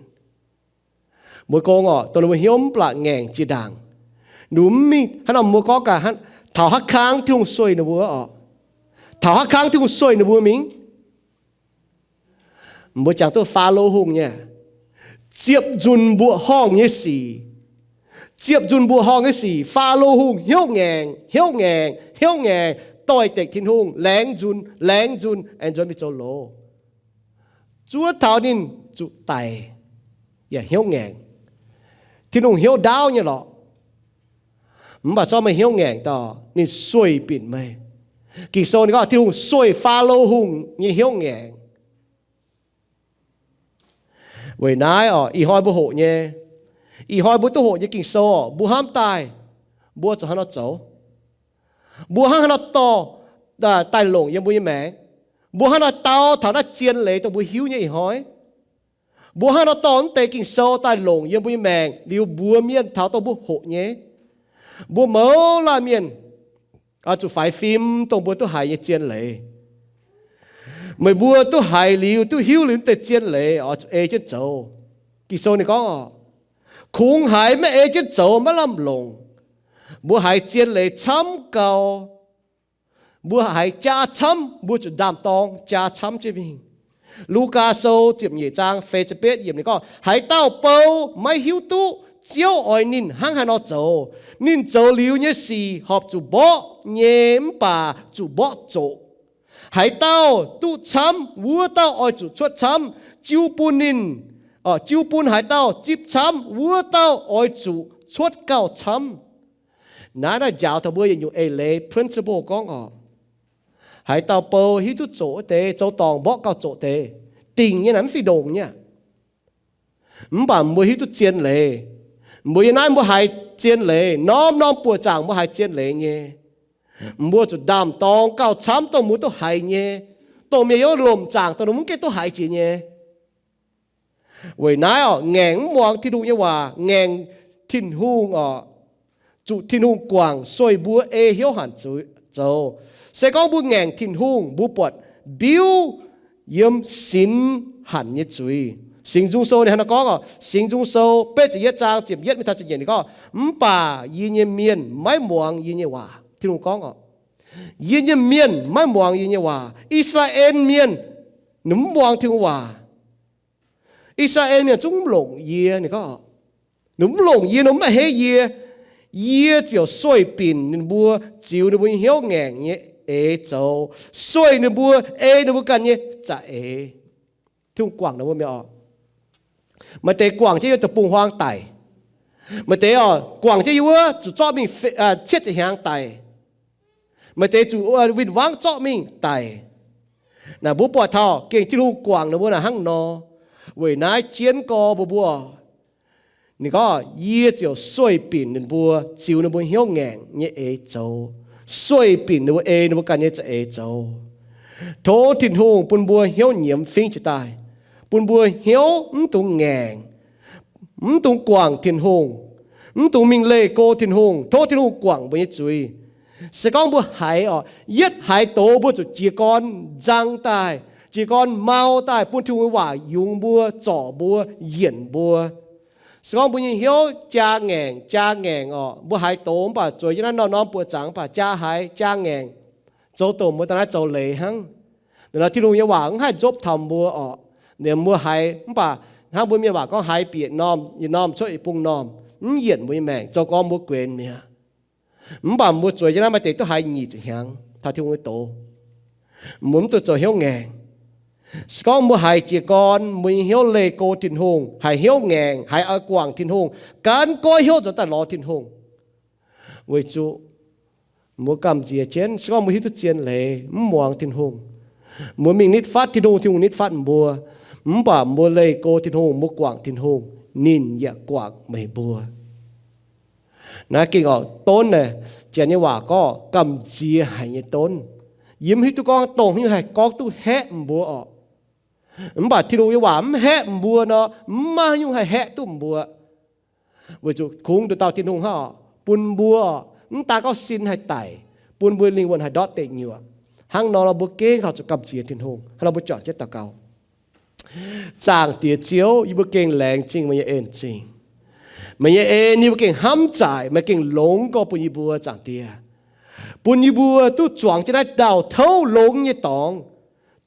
Mbuo gong orqc, dongh ninh mbuo hnyouv mv blatc ngaengc jiex ndaangc. Ninh mbuo mv mingh haaix norm, mbuo gorngv gaax, taux haaix kang Tin-Hungh sueih ninh mbuo orqc? Taux haaix kang Tin-Hungh sueih ninh mbuo mingh? Mbuo jangx duqv Faalo Hungh nyei, ziepc nzunc mbuoqc horngh nyei sic. Ziepc nzunc mbuoqc horngh nyei sic, Faalo Hungh hnyouv ngaengc, hnyouv ngaengc, hnyouv ngaengc, doix-dekc Tin-Hungh, laengz nzunc, laengz nzunc, aengx nzuonx mingh zoux loz. Zuov taux ninh zuqc daic yaac hnyouv ngaengc. Tin-Hungh hnyouv ndaauv nyei lorqc. Mv baac zorqv meih hnyouv ngaengc daaih, ninh sueih binc meih. Ging-Sou ninh gorngv Tin-Hungh sueih Faalo Hungh nyei hnyouv ngaengc. Weic naaiv orqc, ih hnoi mbuo hoqc nyei, ih hnoi mbuo duqv hoqc nyei Ging-Sou orqc, mbuo hnamv daaih, mbuo zuqc haaix nor zoux? Mbuo hnangv haaix nor dorh daaih longc yiem mbuo nyei maengc? Mbuo hnangv haaix nor dau taux naaiv zien leiz dongh mbuo hiuv nyei ih hnoi? Mbuo hnangv haaix nor dorh naaiv deix Ging-Sou daaih longc yiem mbuo nyei maengc liuz mbuox mienh taux dongh mbuo hoqc nyei? Mbuo mouz laanh mienh oix zuqc faix fim dongh mbuo duqv haiz nyei zien leiz. Meih mbuo duqv haiz liuz, duqv hiuv liuz naaiv deix zien leiz oix zuqc ei jienv zoux. Ging-Sou ninh gorngv orqc, kungx haiz maiv ei jienv zoux maiv lamh longc. Mbuo haiz zien leiz camv gau, mbuo haiz jaa camv, mbuo zuqc ndaam-dorng jaa camv jienv mingh. Lugaa Sou ziepc nyeic zaang feix ziepc betv yiemc ninh gorngv, haaix dauh bou maiv hiuv duqv Ziouv oix ninh hnangv haaix nor zoux, ninh zoux liuz nyei sic horpc zuqc mborqv nyei mv baac zuqc mborqv zoqc. Haaix dauh duqv camv, wuov dauh oix zuqc cuotv camv. Jiu bun ninh, jiu bun haaix dauh zipv camv, wuov dauh oix zuqc cuotv gauh camv. Naaiv naaiv njaaux taux mbuo yietc nyungc eix leiz principle gorngv orqc, haaix dauh bou hiuv duqv zoqc wuov deix zoux dorngc mborqv gauh zoqc deix, dingc nyei naaic mv fih ndongc nyei. Mv baac mbuo hiuv duqv zien leiz. Mbuo yiem naaiv mbuo haiz zien leiz, norm-norm buoqc zaangc mbuo haiz zien leiz nyei. Mbuo zuqc ndaam-dorng gauh camv dongh mbuo duqv haiz nyei, dongh mienh yiem lomc zaangc dongh ninh mv gaengh duqv haiz jiex nyei. Weic naaiv orqc, ngaengc mv muangx Tin-Hungh nyei waac, ngaengc Tin-Hungh orqc, zuqc Tin-Hungh guangc sueih mbuo ei hnyouv hanc zoux. Se gorngv mbuo ngaengc Tin-Hungh, mbuo buatc mbiuv yiem sinx hanc nyei zuiz. Singx Nzung Sou ninh hnangv naaiv gorngv orqc, Singx Nzung Sou betv ziepc yietv zaang ziepc yietv mingh taux ziepc nyeic ninh gorngv, mv baac yie nyei mienh maiv muangx yie nyei waac. Tin-Hungh gorngv orqc, yie nyei mienh maiv muangx yie nyei waac. I^saa^laa^en Mienh ninh mv muangx Tin-Hungh waac. I^saa^laa^en Mienh zungv mv longc yie, ninh gorngv, ninh mv longc yie, ninh mv baac heiv yie. Yie ziouc sueih binc ninh mbuo, ziux ninh mbuo nyei hnyouv ngaengc nyei eix zoux, sueih ninh mbuo, ei ninh mbuo ganh nyei za'eix. Tin-Hungh guangc ninh mbuo mi'aqv. Maaih deix guangc jienv yiem deic-bung-huaang daic. Maaih deix orqc, guangc jienv yiem wuov zuqc zorqv mingh cietv ziepc hnyangx daic. Maaih deix zuqc win-wangv zorqv mingh daic. Naaic mbuo buatc taux gengh Tin-Hungh guangc ninh mbuo naaic hnangv nor. Weic naaiv jienv gorx mbuo mbuo, ninh gorngv, yie ziouc sueih binc ninh mbuo, ziux ninh mbuo hnyouv ngaengc nyei eix zoux, sueih binc ninh mbuo, ei ninh mbuo ganh nyei za'eix zoux. Tov Tin-Hungh bun mbuo hnyouv nyiemz fingv jiez daaih, bun mbuo hnyouv mv dungx ngaengc, mv dungx guangc Tin-Hungh, mv dungx mingh leih go Tin-Hungh, tov Tin-Hungh guangc mbuo nyei zuiz. Se gorngv mbuo haiz orqc, yietv haiz doz mbuo zuqc jiez gorn nzang daaih, jiez gorn mau daaih, bun Tin-Hungh nyei waac yungz mbuo, zorc mbuo, yienc mbuo. Se gorngv mbuo nyei hnyouv jaa ngaengc, jaa ngaengc orqc, mbuo haiz doz mv baac zueiz jienv naaiv norm-norm buoqc zaangc mv baac jaa haiz jaa ngaengc, zoux doqc mbuo daaih naaiv zoux leiz hnangv. Naaiv Tin-Hungh nyei waac mv haih nzopv taux mbuo orqc. Ninh mbuo haiz mv baac hnangv mbuo mienh waac gorngv, haiz bieqc normh, yietc normh cuotv yietc bung normh, mv yienc mbuo nyei maengc, zoux gorn mbuo guenx mi'aqv. Mv baac mbuo zueiz jienv naaiv maaih deix duqv haiz nyic ziepc hnyangx taux Tin-Hungh nyei doz. Mbuo mv dungx zoux hnyouv ngaengc. Se gorngv mbuo haiz jiez gorn, mbuo nyei hnyouv leih go Tin-Hungh, haiz hnyouv ngaengc, haiz oix guangc Tin-Hungh, gan goiv hnyouv nzuonx daaih lorz Tin-Hungh. Weic zuqc mbuo gamh nziex jienv, se gorngv mbuo hiuv duqv zien leiz, mv muangx Tin-Hungh, mbuo mingh nitv fatv Tin-Hungh, Tin-Hungh nitv fatv mbuo. Mv baac mbuo leih go Tin-Hungh, mbuo guangc Tin-Hungh, ninh yaac guangc meih mbuo. Naaiv gengh oc, donv naaic, Janx nyei waac gorngv gamh nziex haic nyei donv. Yie mv hiuv duqv gorngv dongh haaix nyungc haih gorngv duqv haeqv mbuo oc. Mv baac Tin-Hungh nyei waac mv haeqv mbuo nor, mv maaih haaix nyungc haih haeqv duqv mbuo. Weic zuqc kungx nduqc dauh Tin-Hungh hnangv oc, bun mbuo oc, mv daan gorngv sin haih daic, bun mbuo lingh wuonh haih ndortv deic nyuoqc. Hnangv nor, mbuo gengh horpc zuqc gamh nziex Tin-Hungh. Hnangv nor mbuo juangc jienv daux gaux. Zaangc Diex Ziouv, yie mbuo gengh laengz zingh meih nyei en-zingh. Meih nyei en yie mbuo gengh hnamv zaaic, meih gengh longx gorx bun yie mbuo, Zaangc Diex, bun yie mbuo duqv zuangx jienv naaiv ndau-touv longx nyei dorngx,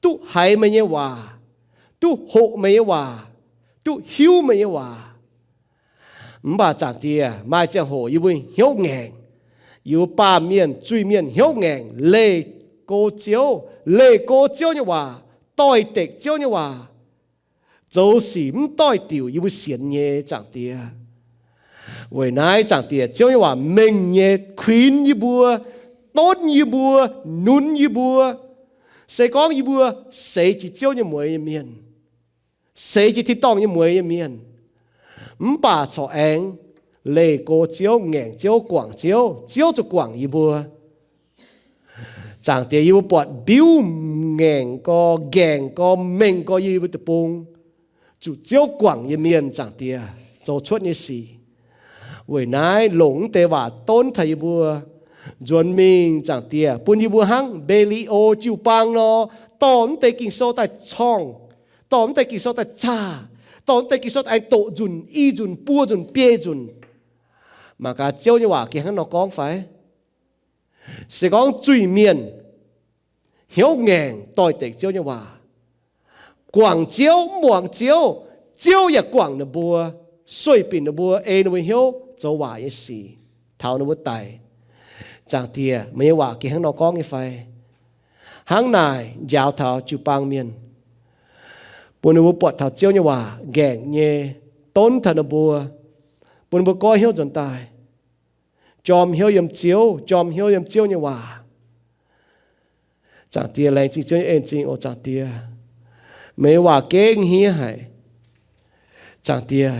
duqv haiz meih nyei waac, duqv hoqc meih nyei waac, duqv hiuv meih nyei waac. Mv baac Zaangc Diex, maaih ziangh hoc yie mbuo hnyouv ngaengc. Yie mbuo baamh mienh, zuiz-mienh hnyouv ngaengc, leih go Ziouv, leih go Ziouv nyei waac, doix-dekc Ziouv nyei waac, zoux sic mv doix-diuc yie mbuo sienx nyei, Zaangc Diex. Weic naaiv, Zaangc Diex, Ziouv nyei waac mengh nyei kuinx yie mbuo, donv yie mbuo, nunz yie mbuo. Se gorngv yie mbuo seix jiex Ziouv nyei mueix nyei mienh, seix jiex tin-dorngh nyei mueix nyei mienh, mv baac corc aengx leih go Ziouv, ngaengc Ziouv, guangc Ziouv, Ziouv zuqc guangc yie mbuo. Zaangc Diex, yie mbuo buatc mbiuv ngaengc gorx, ngaengc gorx, mengh gorx yie mbuo deic-bung, zuqc Ziouv guangc nyei mienh, Zaangc Diex, zoux cuotv nyei sic. Weic naaiv longc mv deix waac donv taux yie mbuo nzuonx mingh, Zaangc Diex, bun yie mbuo hnangv Mbe^li^o jiu-baang nor, dorh mv deix Ging-Sou daaih corngh, dorh mv deix Ging-Sou daaih zaah, dorh mv deix Ging-Sou daaih aengx doqc nzunc, i nzunc, buo nzunc, biei nzunc. Mangc gaax Ziouv nyei waac gengh hnangv nor gorngv fai? Se gorngv zuiz-mienh hnyouv ngaengc doix-dekc Ziouv nyei waac, guangc Ziouv, mv muangx Ziouv, Ziouv yaac guangc ninh mbuo, sueih binc ninh mbuo, ei ninh mbuo hnyouv zoux waaic nyei sic taux ninh mbuo daic. Zaangc Diex, meih nyei waac gengh hnangv nor gorngv nyei fai? Hnangv naaic njaaux taux jiu-baang mienh, bun ninh mbuo buatc taux Ziouv nyei waac ngaengc nyei, donv taux ninh mbuo, bun ninh mbuo goiv hnyouv nzuonx daaih, jorm hnyouv yiem Ziouv, jorm hnyouv yiem Ziouv nyei waac. Zaangc Diex, laengz zingh Ziouv nyei en-zingh oc, Zaangc Diex. Meih nyei waac gengh hniev haic. Zaangc Diex,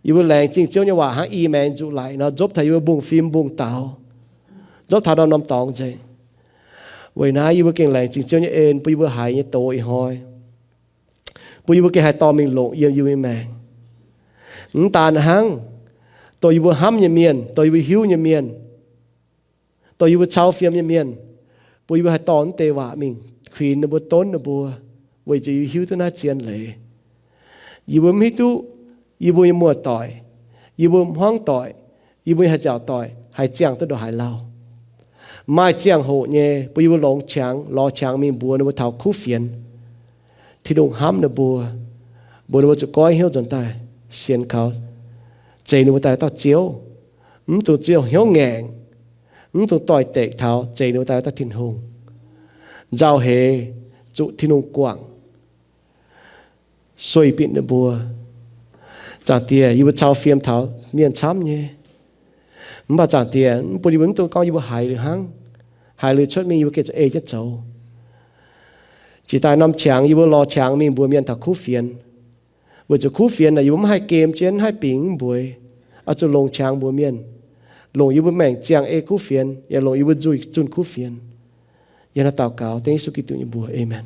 yie mbuo laengz zingh Ziouv nyei waac hnangv i maengx nzuqc laic nor, nzopv taux yie mbuo mbungv-fim mbungv-daux, nzopv taux norm-norm dorngx nzengc. Weic naaiv yie mbuo gengh laengz zingh Ziouv nyei en bun yie mbuo haiz nyei doz ih hnoi, bun yie mbuo gengh haih dorh mingh longc yiem yie mbuo nyei maengc. Mv daan hnangv, dongh yie mbuo hnamv nyei mienh, dongh yie mbuo hiuv nyei mienh, dongh yie mbuo cau fiem nyei mienh, bun yie mbuo haih dorh mv deix waac mingh kuinx ninh mbuo, donv ninh mbuo, weic zuqc yie hiuv duqv naaiv zien leiz. Yie mbuo mv hiuv duqv yie mbuo nyei muoz-doic, yie mbuo hmuangv doic, yie mbuo nyei haih nziaauc doic haih ziangh duqv ndongc haaix lauh. Maaih ziangh hoc nyei, bun yie mbuo longx qangx, lorz qangx mingh mbuox ninh mbuo taux kuv fienx. Tin-Hungh hnamv ninh mbuo, mbuox ninh mbuo zuqc goiv hnyouv nzuonx daaih sienx kaux, zeix ninh mbuo daaih dauh Ziouv. Mv dungx ziouc hnyouv ngaengc, mv dungx doix-dekc taux zeix ninh mbuo daaih dauh Tin-Hungh. Nzauh heix, zuqc Tin-Hungh guangc, sueih binc ninh mbuo. Zaangc Diex, yie mbuo cau fiem taux mienh camv nyei. Mv baac Zaangc Diex, mv bun yie mbuo mv dungx gorngv yie mbuo haiz liuz hnangv, haiz liuz cuotv mingh yie mbuo gengh zuqc ei jienv zoux. Jiex daaih norm qangx yie mbuo lorz qangx mingh mbuox mienh taux kuv fienx, weic zuqc kuv fienx naaic yie mbuo mv haih gem jienv, mv haih bingx mv mbueix. Oix zuqc longc qangx mbuox mienh, longc yie mbuo maengc ziangh ei kuv fienx, yaac longc yie mbuo nzuih zunh kuv fienx. Yie hnangv daux gaux dengv Yesu Giduc nyei mbuox, aamen.